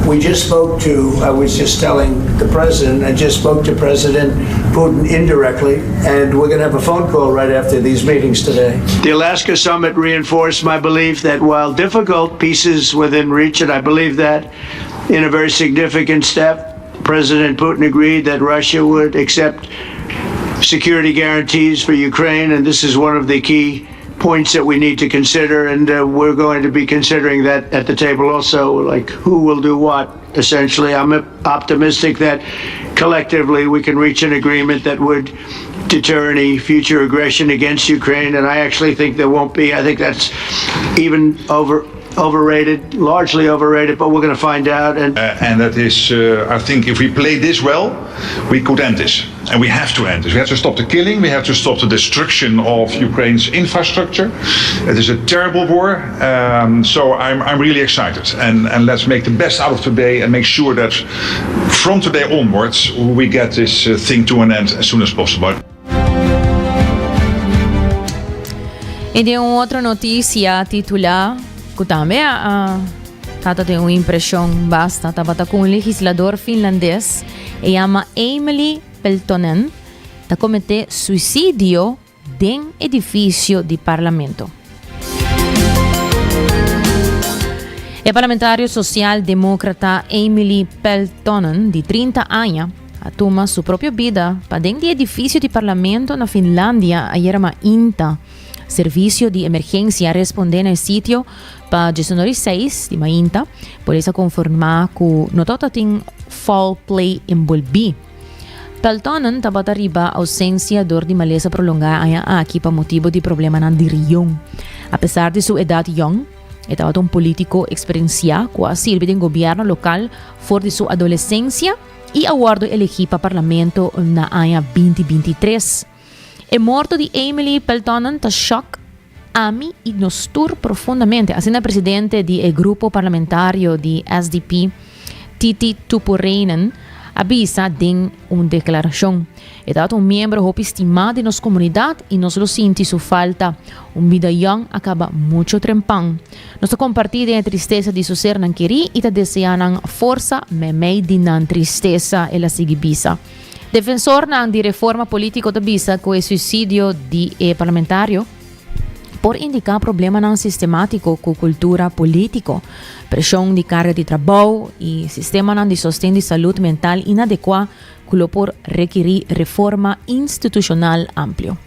We just spoke to, I was just telling the president, I just spoke to President Putin indirectly, and we're going to have a phone call right after these meetings today. The Alaska summit reinforced my belief that while difficult, peace is within reach, and I believe that in a very significant step. President Putin agreed that Russia would accept security guarantees for Ukraine, and this is one of the key points that we need to consider, and uh, we're going to be considering that at the table also, like who will do what. Essentially, I'm optimistic that collectively we can reach an agreement that would deter any future aggression against Ukraine, and I actually think there won't be. I think that's even over overrated, largely overrated, but we're going to find out. And, uh, and that is, uh, I think, if we play this well, we could end this. And we have to end this. We have to stop the killing. We have to stop the destruction of Ukraine's infrastructure. It is a terrible war. Um, so I'm, I'm really excited. And, and let's make the best out of today and make sure that from today onwards, we get this uh, thing to an end as soon as possible. I den un otro notisia titulá ku tambe a tata den un impreshon basta tabata ku un legislador finlandes e yama Emily Peltonen ta kometé suisidio den edifisio di parlamento. E parlamentario sosial-demókrata Emily Peltonen di 30 aña. a tuma su propio bida paden di edifisio di parlamento na Finlandia ayera mainta. Servisio di emergensia a respondé na e sitio pa diesunor i seis di mainta. Polis a konfirmá ku no tabata tin foul play enbolbí. Peltonen tabata riba ousensia dor di malesa prolongá aña aki pa motibu di problemanan di rion. Apesar di su edat yòn, e tabata un polítiko eksperensiá ku a sirbi den gobièrnu lokal for di su adolesensia i a wòrdu elegí pa parlamento na aña 2023. E morto di Emily Peltonen ta shòk ami i nos tur profundamente, asina presidente di e grupo parlamentario di SDP, Titi Tuppurainen, a bisa den un deklarashon. E tabata un miembro hopi stimá di nos komunidat i nos lo sinti su falta. Un bida yòn a kaba mucho trempan. Nos ta kompartí den e tristesa di su sernan kerí i ta deseá nan forsa meimei di nan tristesa, el a sigui bisa. Defensornan di reforma politico ta bisa cu e suicidio di e parlamentario por indica problemanan sistematico cu cultura politico, presion di carga di trabou y sistemanan di sosten di salud mental inadecua cu lo por rekiri reforma institucional amplio.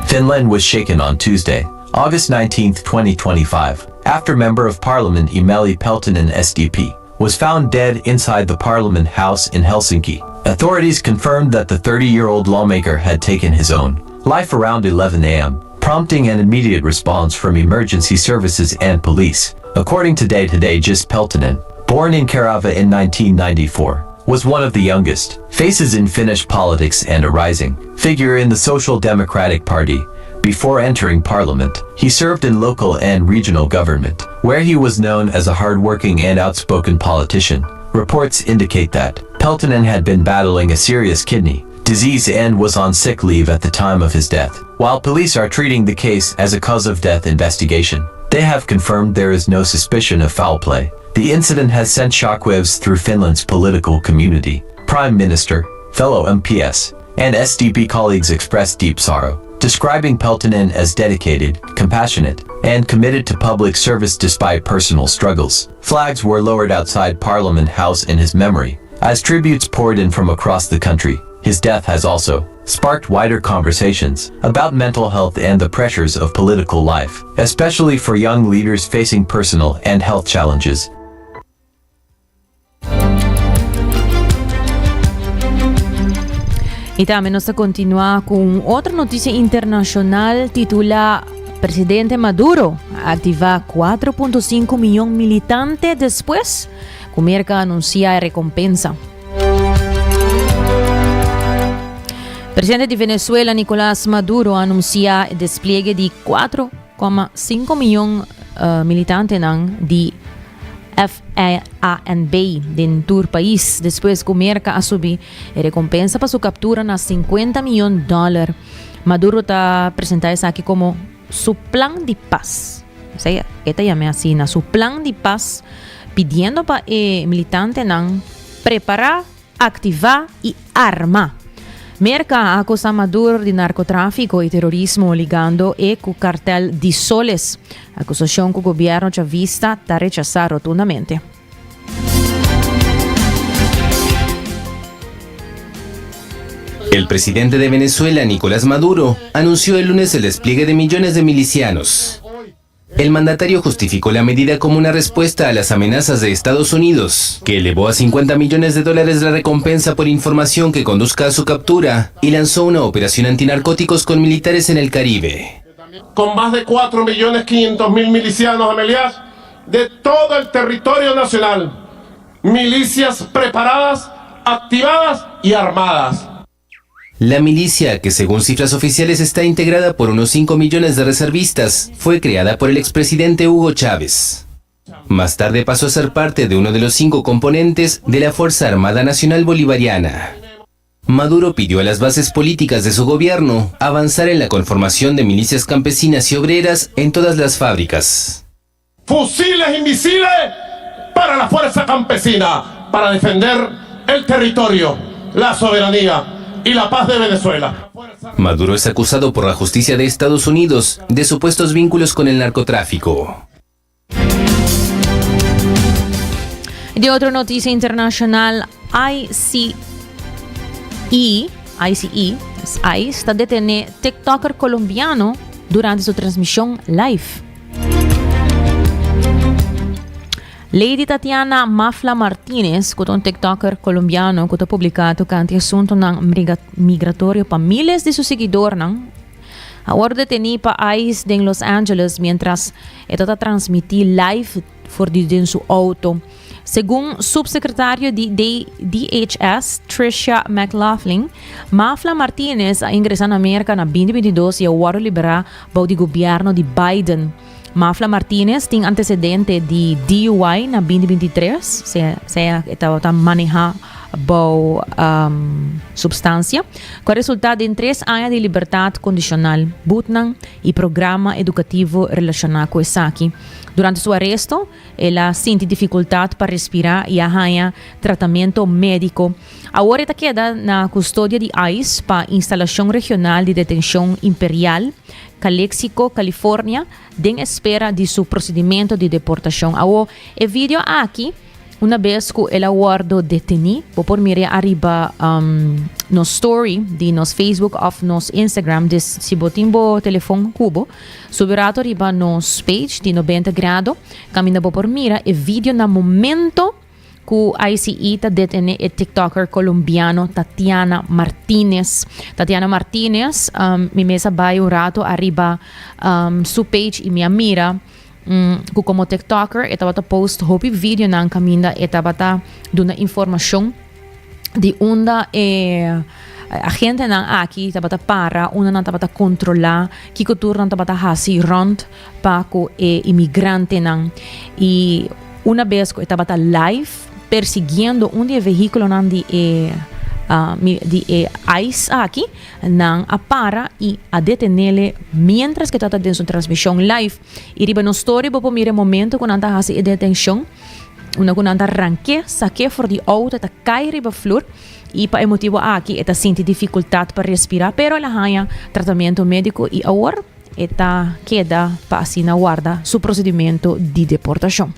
Finland was shaken on Tuesday, August 19, 2025, after Member of Parliament Emeli Peltonen SDP was found dead inside the Parliament House in Helsinki. Authorities confirmed that the 30-year-old lawmaker had taken his own life around 11 a.m., prompting an immediate response from emergency services and police. According to Day Today Just Peltonen, born in Kerava in 1994, was one of the youngest faces in Finnish politics and a rising figure in the Social Democratic Party. Before entering parliament, he served in local and regional government, where he was known as a hardworking and outspoken politician. Reports indicate that Peltonen had been battling a serious kidney disease and was on sick leave at the time of his death. While police are treating the case as a cause of death investigation, they have confirmed there is no suspicion of foul play. The incident has sent shockwaves through Finland's political community. Prime Minister, fellow MPS, and SDP colleagues expressed deep sorrow, describing Peltonen as dedicated, compassionate, and committed to public service despite personal struggles. Flags were lowered outside Parliament House in his memory, as tributes poured in from across the country. His death has also sparked wider conversations about mental health and the pressures of political life, especially for young leaders facing personal and health challenges. Y tambe nos ta continua cu otro noticia internacional titula Presidente Maduro activa 4.5 miyon militante despues cu Merca anuncia recompensa. Presidente di Venezuela Nicolás Maduro a anuncia e despliegue di 4,5 miyon uh, militantenan di FANB den tur pais despues cu Merca a subi e recompensa pa su captura na 50 miyon dollar. Maduro ta presenta esaki como su plan di paz. Osea, e ta yam'e asina, su plan di paz, pidiendo pa e militantenan prepara, activa y arma. Merca a acusa Maduro di narcotrafico y terorismo ligando e cu cartel di Soles, acusacion cu gobierno chavista ta rechasa rotundamente. El presidente de Venezuela, Nicolás Maduro, anunció el lunes el despliegue de millones de milicianos. El mandatario justificó la medida como una respuesta a las amenazas de Estados Unidos, que elevó a 50 millones de dólares la recompensa por información que conduzca a su captura y lanzó una operación antinarcóticos con militares en el Caribe. Con más de 4.500.000 milicianos, Amelias, de todo el territorio nacional. Milicias preparadas, activadas y armadas. La milicia, que según cifras oficiales está integrada por unos 5 millones de reservistas, fue creada por el expresidente Hugo Chávez. Más tarde pasó a ser parte de uno de los cinco componentes de la Fuerza Armada Nacional Bolivariana. Maduro pidió a las bases políticas de su gobierno avanzar en la conformación de milicias campesinas y obreras en todas las fábricas. Fusiles y misiles para la fuerza campesina, para defender el territorio, la soberanía y la paz de Venezuela. Maduro es acusado por la justicia de Estados Unidos de supuestos vínculos con el narcotráfico. Di otro noticia internacional, ICE, ICE, ICE ta detene TikToker colombiano durante su transmision live. Lady Tatiana Mafla Martinez, ku ta un TikToker colombiano ku ta publiká tokante asuntunan migratorio pa miles di su siguidornan, a wòrdu detení pa ICE den Los Angeles miéntras e ta ta transmití live for di den su outo. Segun subsekretario di DHS, Tricia McLaughlin, Mafla Martinez a ingresá na Merka na 2022 i a wòrdu liberá bou di gobièrnu di Biden. Mafla Martinez tin antecedente di DUI na 2023, sea, sea e tabata maneha bou um, substancia, cu a resulta den tres aña di libertad condicional, boetnan y programa educativo relaciona cu esaki. Durante su aresto, el a sinti dificultad pa respira y a haña tratamento medico. Awor e ta keda na custodia di ICE pa Instalacion Regional di Detencion Imperial, Calexico, California, den espera di su procedimento di deportacion. Awo, e video aki, una bes cu el a wordo deteni, bo por mir'e ariba nos story di nos Facebook of nos Instagram, dus si bo tin bo telefon cu bo, subi rato ariba nos page di 90 Grado, caminda bo por mira e video na momento Ku ICE ta detene e tiktoker kolombiano Tatiana Martinez. Tatiana Martinez, um, mi mes a bai un rato ariba um, su page i mi a mira um, ku komo tiktoker e tabata post hopi videonan kaminda e tabata duna informashon di unda e agentenan aki tabata para, unda nan tabata kontrolá, kiko tur nan tabata hasi rònt pa ku e imigrantenan. I una bes ku e tabata live persiguiendo un di e vehíkulonan di e di e ice aki, nan a para i a detenele miéntras ku e tabata den su transmishon live. I riba nos story bo por mira e momento ku nan ta hasi e detenshon, unda ku nan ta rank'é, sak'é for di outo, e ta kai riba flur i pa e motibu aki e ta sinti difikultat pa respirá, pero el a haña tratamentu médiko i awor E ta keda pa asina warda su procedimento di deportacion.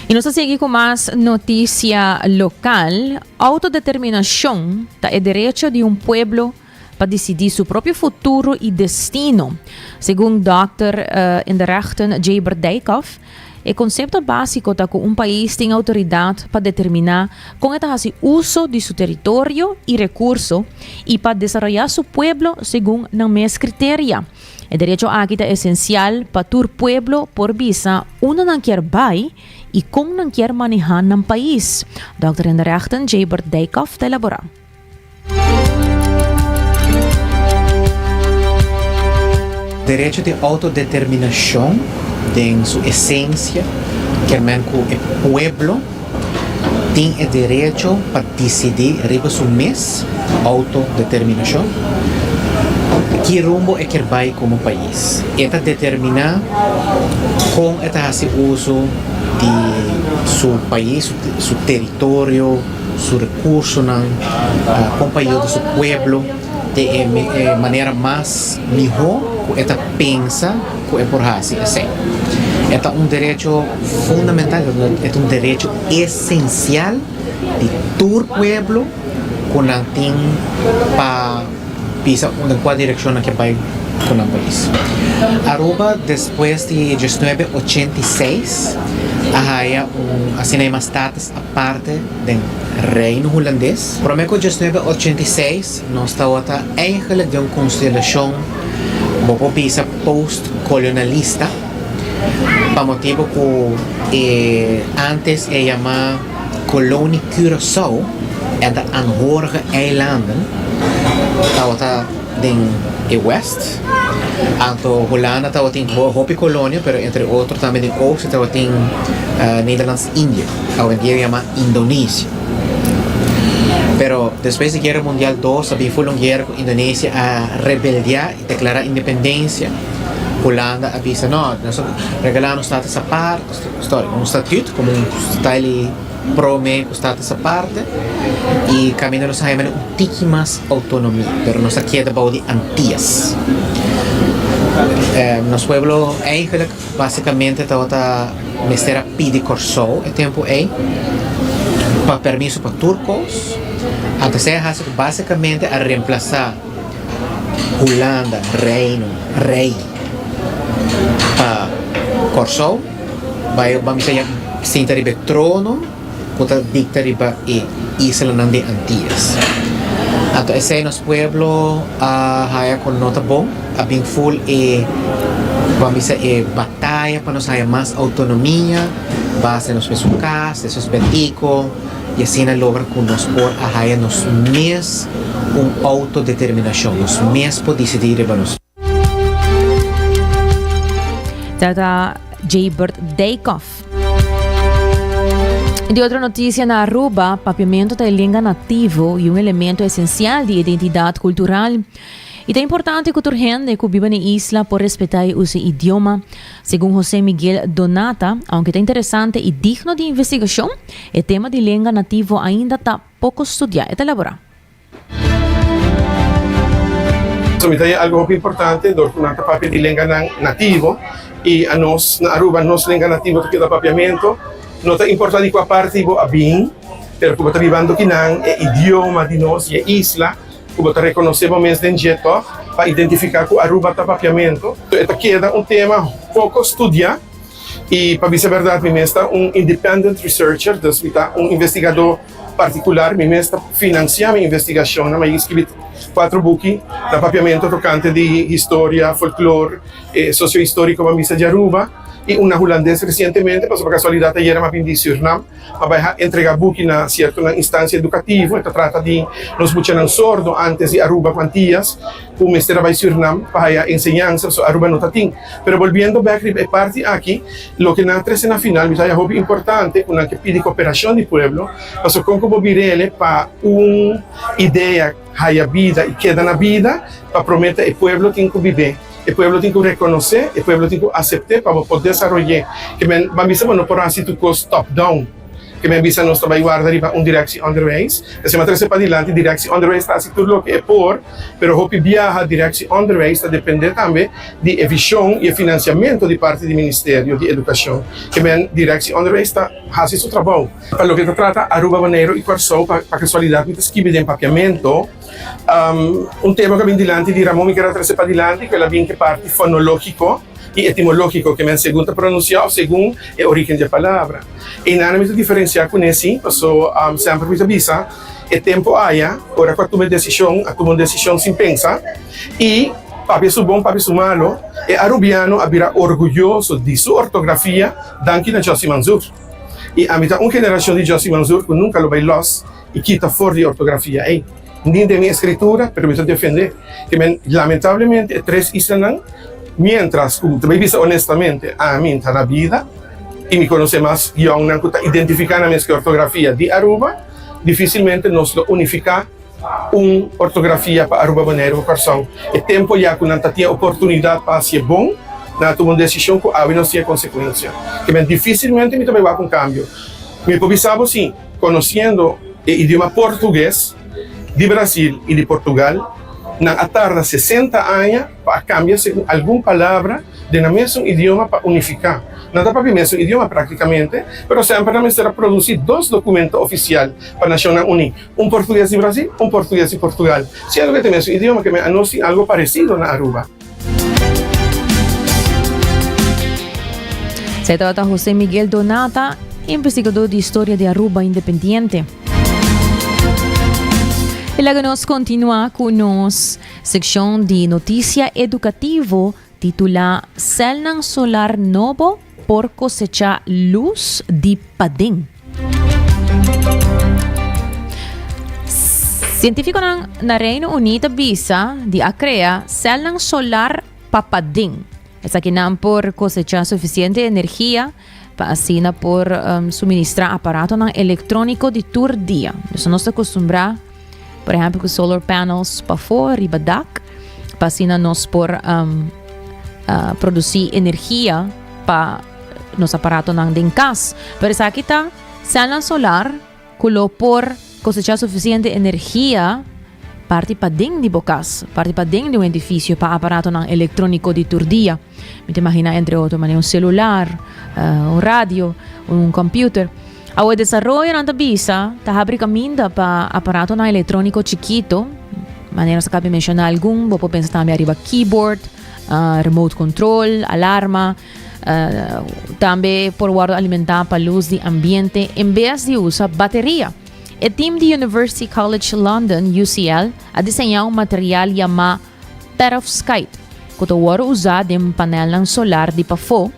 Y nos ta sigui cu mas noticia local. Autodeterminacion ta e derecho di un pueblo pa dicidi su propio futuro y destino. Segun Dòkter in de rechten Jabert Dijkhoff, E konsepto básiko ta ku un pais tin outoridat pa determiná kon e ta hasi uso di su teritorio i rekurso i pa desaroyá su pueblo segun nan mes kriteria. E derecho aki ta esensial pa tur pueblo por bisa unda nan kier bai i kon nan kier manehá nan pais, Dòkter in de rechten Jabert Dijkhoff ta elaborá. Derecho di autodeterminacion den su esencia kier men cu e pueblo tin e derecho pa dicidi riba su mes, autodeterminacion, ki rumbo e kier bay como pais. E ta determina con e ta haci uso di su pais, su teritorio. su rekursonan, kon pa yuda su pueblo den e manera mas mihó ku e ta pensa ku e por hasi esei. E ta un derecho fundamental, e ta un derecho esensial di tur pueblo ku nan tin pa bisa den kua direkshon nan ke bai ku nan pais. Aruba despues di diesnuebe ochenta i seis a haya un asina yama status aparte den Reino Hulandes. Prome ku 1986 nos tawata eigenlijk den un konstelashon bo por bisa post-kolonalista pa motibu ku e antes e yama Kolonie Curaçao en de Aanhorige Eilanden tawata den e west. Anto Hulanda tabatin hopi kolonia pero entre otro tambe den oost tabatin Nederlands Indië, awendia yama Indonesia. Pero despues di Guera Mundial dos a bin ful un guera ku Indonesia a rebeldia i deklara independensia. Hulanda a bisa no, nos a regala nos status apart, sorry, un statuut komo un style prome ku status aparte i kaminda nos a haña un tiki mas outonomia, pero nos a keda bou di Antias. Nos pueblo eigenlijk basicamente tabata mester a pidi Kòrsou e tempu ei pa permiso pa tur kos. Anto esei a hasi ku basicamente a reemplasa Hulanda, Reino, Rei pa Kòrsou. Bai ban bisa ya sinta riba e trono ku ta dikta riba e islanan di Antias. Anto esei nos pueblo a haya ku no ta bon, a bin ful e ban bisa e bataya pa nos haya mas outonomia, basa nos mesun kas, despues Betico, i asina logra ku nos por a haya nos mes un outodeterminashon, nos mes por disidí riba nos. Tata Jaybert Dijkhoff. Di otro noticia na Aruba, papiamento ta e lenga nativo y un elemento esencial di identidad cultural. Y ta importante cu tur hende cu biba na e isla por respeta y usa e idioma. Segun José Miguel Donata, aunke ta interesante y digno di investigacion, e tema di lenga nativo ainda ta poco studia. E ta elabora. So mi ta haña algo hopi importante dor ku nan ta papia di lenganan nativo i anos na Aruba nos lenga nativo ta keda papiamento. No ta importa di kua parti bo a bin, pero ku bo ta bibando kinan e idioma di nos i e isla ku bo ta rekonosé bo mes den dje tòg pa identifiká ku Aruba ta papiamento. E ta keda un tema poko studiá i pa bisa bèrdat mi mes ta un independent researcher, dus mi ta un investigadó. Partikular mi mes ta finansiá mi investigashonnan, mi a skibi kuatro buki na papiamentu tokante di historia, folklor, e sosiohistoriko ban bisa di Aruba i un na hulandes resientemente, pasobra pa kasualidat ayera mi a bin di Sürnam pa bai entregá buki na siertonan instansia edukativo, e ta trata di nos muchanan sordo antes di Aruba ku Antias ku mester a bai Sürnam pa haya enseñansa, pasobra Aruba no ta tin. Pero bolbiendo bek riba e parti aki, loke nan a trese na final mi ta haya hopi importante ku nan ke pidi koperashon di pueblo, pasobra kon ku bo bir'ele pa un idea haya bida i keda na bida, pa promé ta e pueblo tin ku bib'é, e pueblo tin ku rekonosé, e pueblo tin ku asept'é pa bo por desaroy'é. Ke men ban bisa bo no por hasi tur kos top down. Ke men bisa nos ta bai warda riba un Directie Onderwijs. Esei a trese padilanti, Directie Onderwijs ta hasi tur loke e por, pero hopi biaha Directie Onderwijs ta depende tambe di e vision i e finansiamentu di parti di Ministerio di Edukashon. Ke men Directie Onderwijs ta hasi su trabou. Pa loke ta trata Aruba, Boneiru i Kòrsou, pa kasualidat mi ta skibi den Papiamento. Un tema ku a bin dilanti di Ramon mi kier a trese padilanti ku el a bin ku e parti fonológiko i etimológiko, ke men segun ta pronunsiá òf segun e orígen di e palabra. Einan mi ta diferensiá kuné sí, paso semper mi ta bisa e tempu aya ora ku a tuma e desishon, a tuma un desishon sin pensa i papia su bon, papia su malo, e arubiano a bira orguyoso di su ortografia danki na Jossy Manzoor. I ami ta un generashon di Jossy Manzoor ku nunka lo bai lòs i kita for di ortografia ei. Ni den mi eskritura, pero mi ta defendé ke men lamentablemente e tres islanan, miéntras ku ta bai bisa honestamente ami ta na bida i mi konosé mas yòngnan ku ta identifiká nan mes ku e ortografia di Aruba, difísilmente nos lo unifiká un ortografia pa Aruba, Boneiru ku Kòrsou. E tempu ya ku nan ta tin e oportunidat pa hasié bon, nan a tuma un desishon ku awe nos tin e konsekuensia. Ke men difísilmente mi ta bai wak un kambio. Mi por bisa bo si. Conociendo e idioma portugues di Brasil y di Portugal, nan a tarda sesenta aña pa a cambia segun algun palabra den nan mesun idioma pa unifica. Nan ta papia mesun idioma practicamente, pero semper nan mester a produci dos documento oficial pa Nacionnan Uni, un portugues di Brasil, un portugues di Portugal, siendo cu e ta mesun idioma, ke men anos tin algo parecido na Aruba. Se trata José Miguel Donata, investigador di historia di Aruba Independiente. Y laga nos continua cu nos seccion di noticia educativo titula Celnan solar nobo por cosecha luz di paden. Sientífikonan na Reino Uní ta bisa di a krea sèlnan solar pa paden. Esakinan por kosechá sufisiente energia pa asina por suministrá aparatonan elektróniko di tur dia. Nos nos ta kustumbrá, por ehèmpel, ku solar panels pafó riba dak, pa asina nos por produsí energia pa nos aparatonan den kas. Pero esaki ta sèlnan solar ku lo por kosechá sufisiente energia. parti paden di bo cas, parti paden di un edificio pa aparatonan electronico di tur dia. Mi ta imagina entre otro manera un celular, un radio, un computer. Awe desaroyonan ta bisa ta habri caminda pa aparatonan electronico chikito, manera nos a caba di menciona algun, bo por pensa tambe ariba keyboard, remote control, alarma, tambe por wordo alimenta pa luz di ambiente en bes di usa bateria. E team di University College London, UCL, a diseña un material yama perovskite, ku ta wòrdu usá den panelnan solar di pafó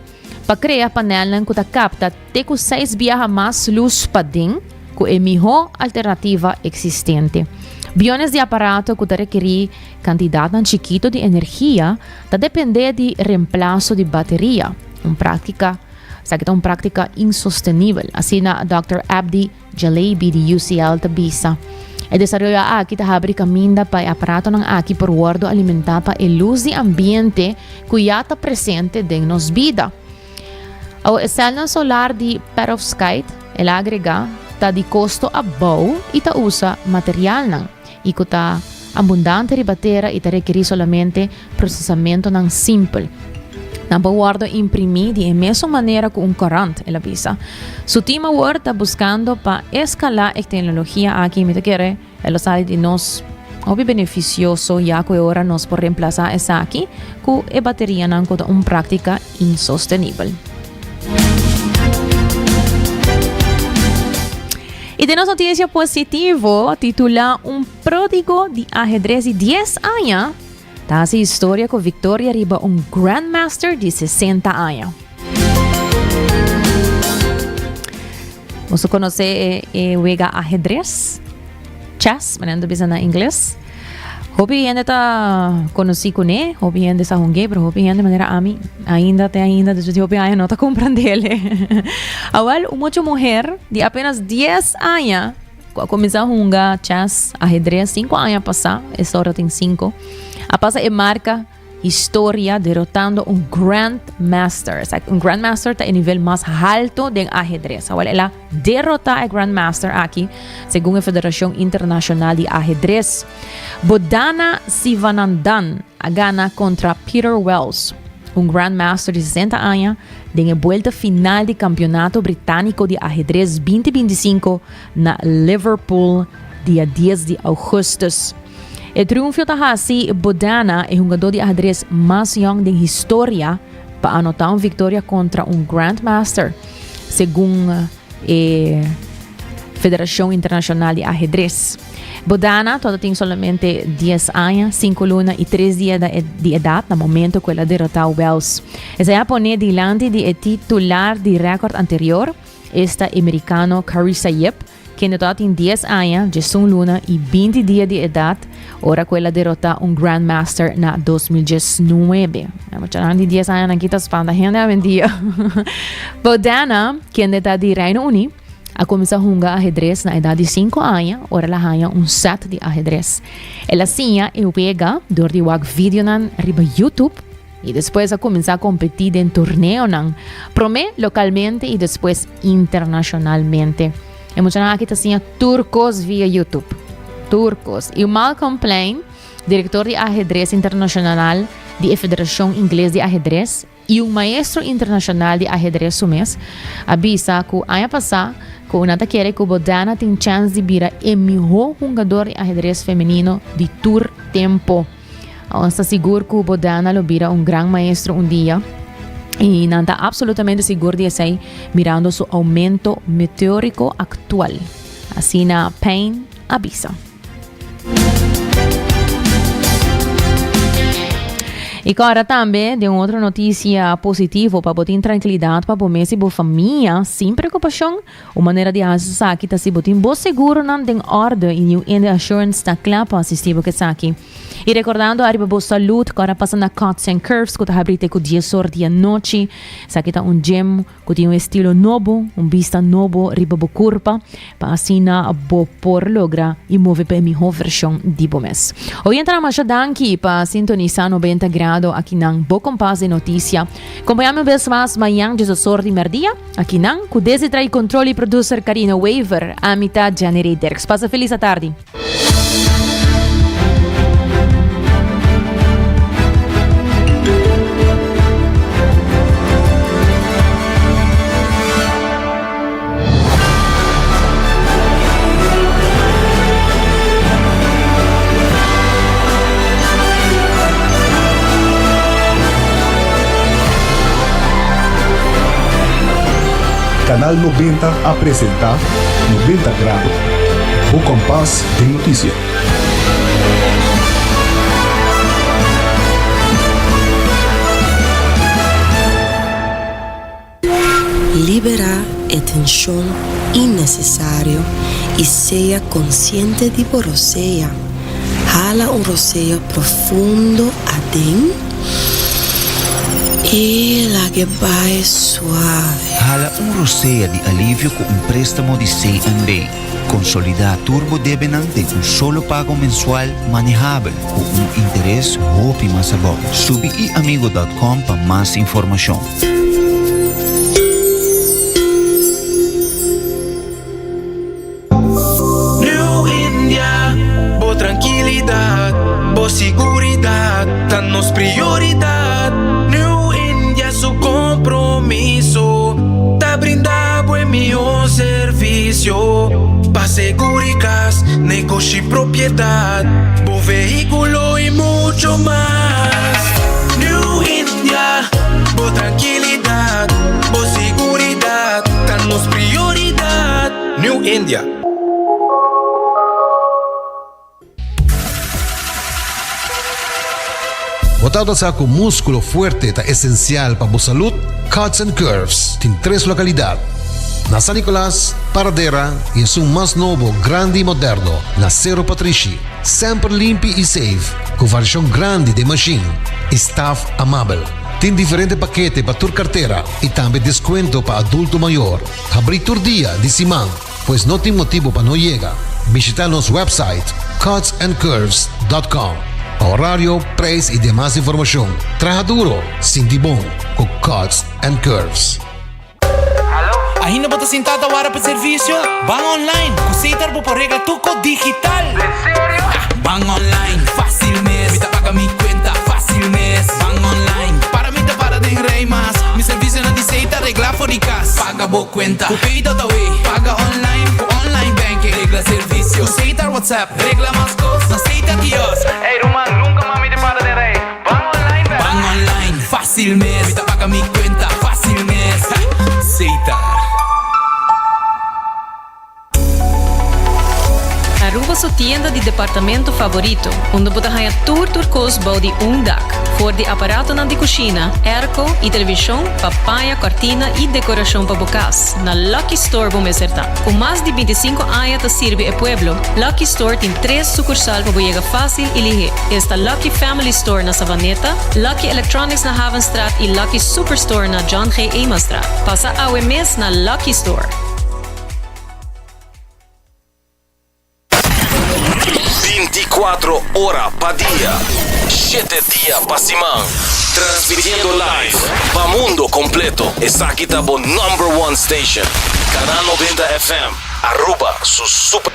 pa krea panelnan ku ta kapta te ku seis biaha mas lus paden ku e mihó alternativa eksistente. Biones di aparato ku ta rekerí kantidatnan chikitu di energia ta dependé di remplaso di bateria, un práktika esaki ta un práktika insostenibel, asina dòkter Abdi Jalebi di UCL ta bisa. E desaroyo aki ta habri kaminda pa e aparatonan aki por wòrdu alimentá pa e lus di ambiente ku ya ta presente den nos bida. Awor e sèlnan solar di perovskite, el a agregá, ta di kosto abou i ta usa materialnan i ku ta abundante riba tera i ta rekerí solamente Prosesamentonan simpel. Nan por wordo imprimi di e mesun manera cu un corant, el a bisa. Su team awor ta buscando pa escala e tecnologia aki y mi ta kere e lo sali di nos hopi beneficioso ya cu e ora nos por reemplaza esaki cu e baterianan cu ta un practica insostenibel. Y den nos noticia positivo titula Un prodigo di ahedrez di 10 aña Ta hasi historia ku viktoria riba un Grandmaster di 60 aña. Boso konosé e, e wega ahedres? Chess, manera ta bisa na ingles. Hopi hende ta konosí kuné, hopi hende sa hung'é, pero hopi hende manera ami ainda te ainda despues di hopi aña no ta komprendele. Awel, un mucha muher di apenas 10 aña Cu a cuminsa hunga chess, ahedrez, cinco aña pasa, esta ora tin cinco, a pasa e marca historia derrotando un Grandmaster. Esa, un Grandmaster ta e nivel mas halto den ahedrez. Awel, el a derrota e Grandmaster aki, segun e Federacion Internacional di Ahedrez. Bodana Sivanandan a gana contra Peter Wells. Un Grandmaster di 60 aña den e buelta final di Campeonato Britanico di Ahedrez 2025 na Liverpool dia 10 di augustus. E triunfo ta hasi Bodana e hungador di ahedrez mas yong den historia pa anota un victoria contra un Grandmaster, segun e Federacion Internacional di Ahedrez. Bodana tawata tin solamente dies aña, sinku luna i tres dia di edat na momento ku el a derotá Wells. Esei a pon'é dilanti di e titular di rèkòrt anterior, esta e merikano Carissa Yip, kende tawata tin dies aña, diesun luna i binti dia di edat ora ku el a derotá un Grandmaster na 2019. E muchanan di dies añanan aki ta spanta hende awendia. Bodana, kende ta di Reino Uní, A kuminsá hunga ahedres na edat di sinku aña ora el a haña un sèt di ahedres. El a siña e wega dor di wak videonan riba YouTube i despues a kuminsá kompetí den torneonan, promé lokalmente i despues internashonalmente. E muchanan aki ta siña tur kos via YouTube. Tur kos. I Malcolm Plein, direktor di ahedres internashonal di e Federashon Ingles di Ahedres, I un maestro internashonal di ahedres su mes a bisa ku aña pasá ku nan ta kere ku Bodana tin chèns di bira e mihó hungador di ahedres femenino di tur tempu. Nos ta sigur ku Bodana lo bira un gran maestro un dia i nan ta absolutamente sigur di esei mirando su oumento meteóriko aktual, asina Payne a bisa. I kòrda tambe den un otro notisia positivo pa bo tin trankilidat pa bo mes i bo famia sin preokupashon. Un manera di hasi esaki ta si bo tin bo seguronan den òrde i New India Assurance ta kla pa asisti bo ku esaki. I rekordando ariba bo salud, kòrda pasa na Cuts and Curves ku ta habri te ku dies or di anochi. Esaki ta un gym. Ku tin un estilo nobo, un bista nobo riba bo kurpa, pa asina bo por logra i move pa e mihó vershon di bo mes. Oyentenan masha danki pa sintonisá 90 Grado akinan bo kompas di notisia. Kompañá mi un bes mas mañan djesosor di mèrdia akinan ku desde trai kontrol i producer Karina Wever. Ami ta Jenny Rey Dirks. Pasa felis atardi. Canal 90 a presenta 90 Grado, bo kompas den noticia. Liberá e tenshon innesesario i sea konsiente di bo rosea. Hala un rosea profundo aden i lag'e bai suave. Hala un rosea di alivio ku un préstamo di CNB. Konsolidá tur bo debenan den un solo pago mensual manehabel ku un interes hopi mas abou. Subi iamigo dòt kòm pa mas informashon. New India, bo trankilidat, bo siguridat ta nos prioridat. New India su kompromiso ta brinda bo e mihó servisio pa seguri kas, negoshi, propiedat, bo vehíkulo i mucho mas. New India, bo trankilidat, bo siguridat ta nos prioridat. New India. Bo tabata sa ku múskulo fuerte ta esensial pa bo salud? Cuts and Curves tin tres lokalidat, na San Nicolas, Paradera i esun mas nobo, grandi i moderno na Sero Patrishi. Semper limpi i safe, ku variashon grandi den mashin i staf amabel. Tin diferente pakete pa tur kartera i tambe deskuento pa adulto mayor. Habrí tur dia di siman, pues no tin motibu pa no yega. Bishita nos website cutsandcurves.com pa horario, prijs i demas informashon. Traha duro, sinti bon ku Cuts and Curves. Ainda bo ta sintá ta wara pa servisio? Ban online! Ku Setar bo por regla tur kos digital! En serio? Ban online, fásil mes! Mi ta paga mi kuenta, fásil mes! Ban online, para mi ta para den rei mas! Mi servisionan di Setar reglá for di kas! Paga bo kuenta ku Pay.awe! Paga online ku online banking! Regla servisio ku Setar WhatsApp! Regla mas kos na Setar Kiosk! Ey ruman, nunka mas mi ta para den rei! Ban online bèk! Ban online, fásil mes! Mi ta paga mi kuenta, fásil mes! Setar. Aruba su tienda di departamento favorito, unda bo ta haña tur tur kos bou di un dak. For di aparatonan di kushina, airco i televishon pa paña, kòrtina i dekorashon pa bo kas, na Lucky Store bo mester ta. Ku mas di bintisinko aña ta sirbi e pueblo, Lucky Store tin tres sukursal pa bo yega fásil i lihé. Esta Lucky Family Store na Savaneta, Lucky Electronics na Havenstraat i Lucky Superstore na John G. Emastraat. Pasa awe mes na Lucky Store. Binticuatro ora pa dia, shete dia pa siman. Transmitiendo live pa mundo completo. Esaki ta bo number one station. Canal 90 FM, Aruba su super.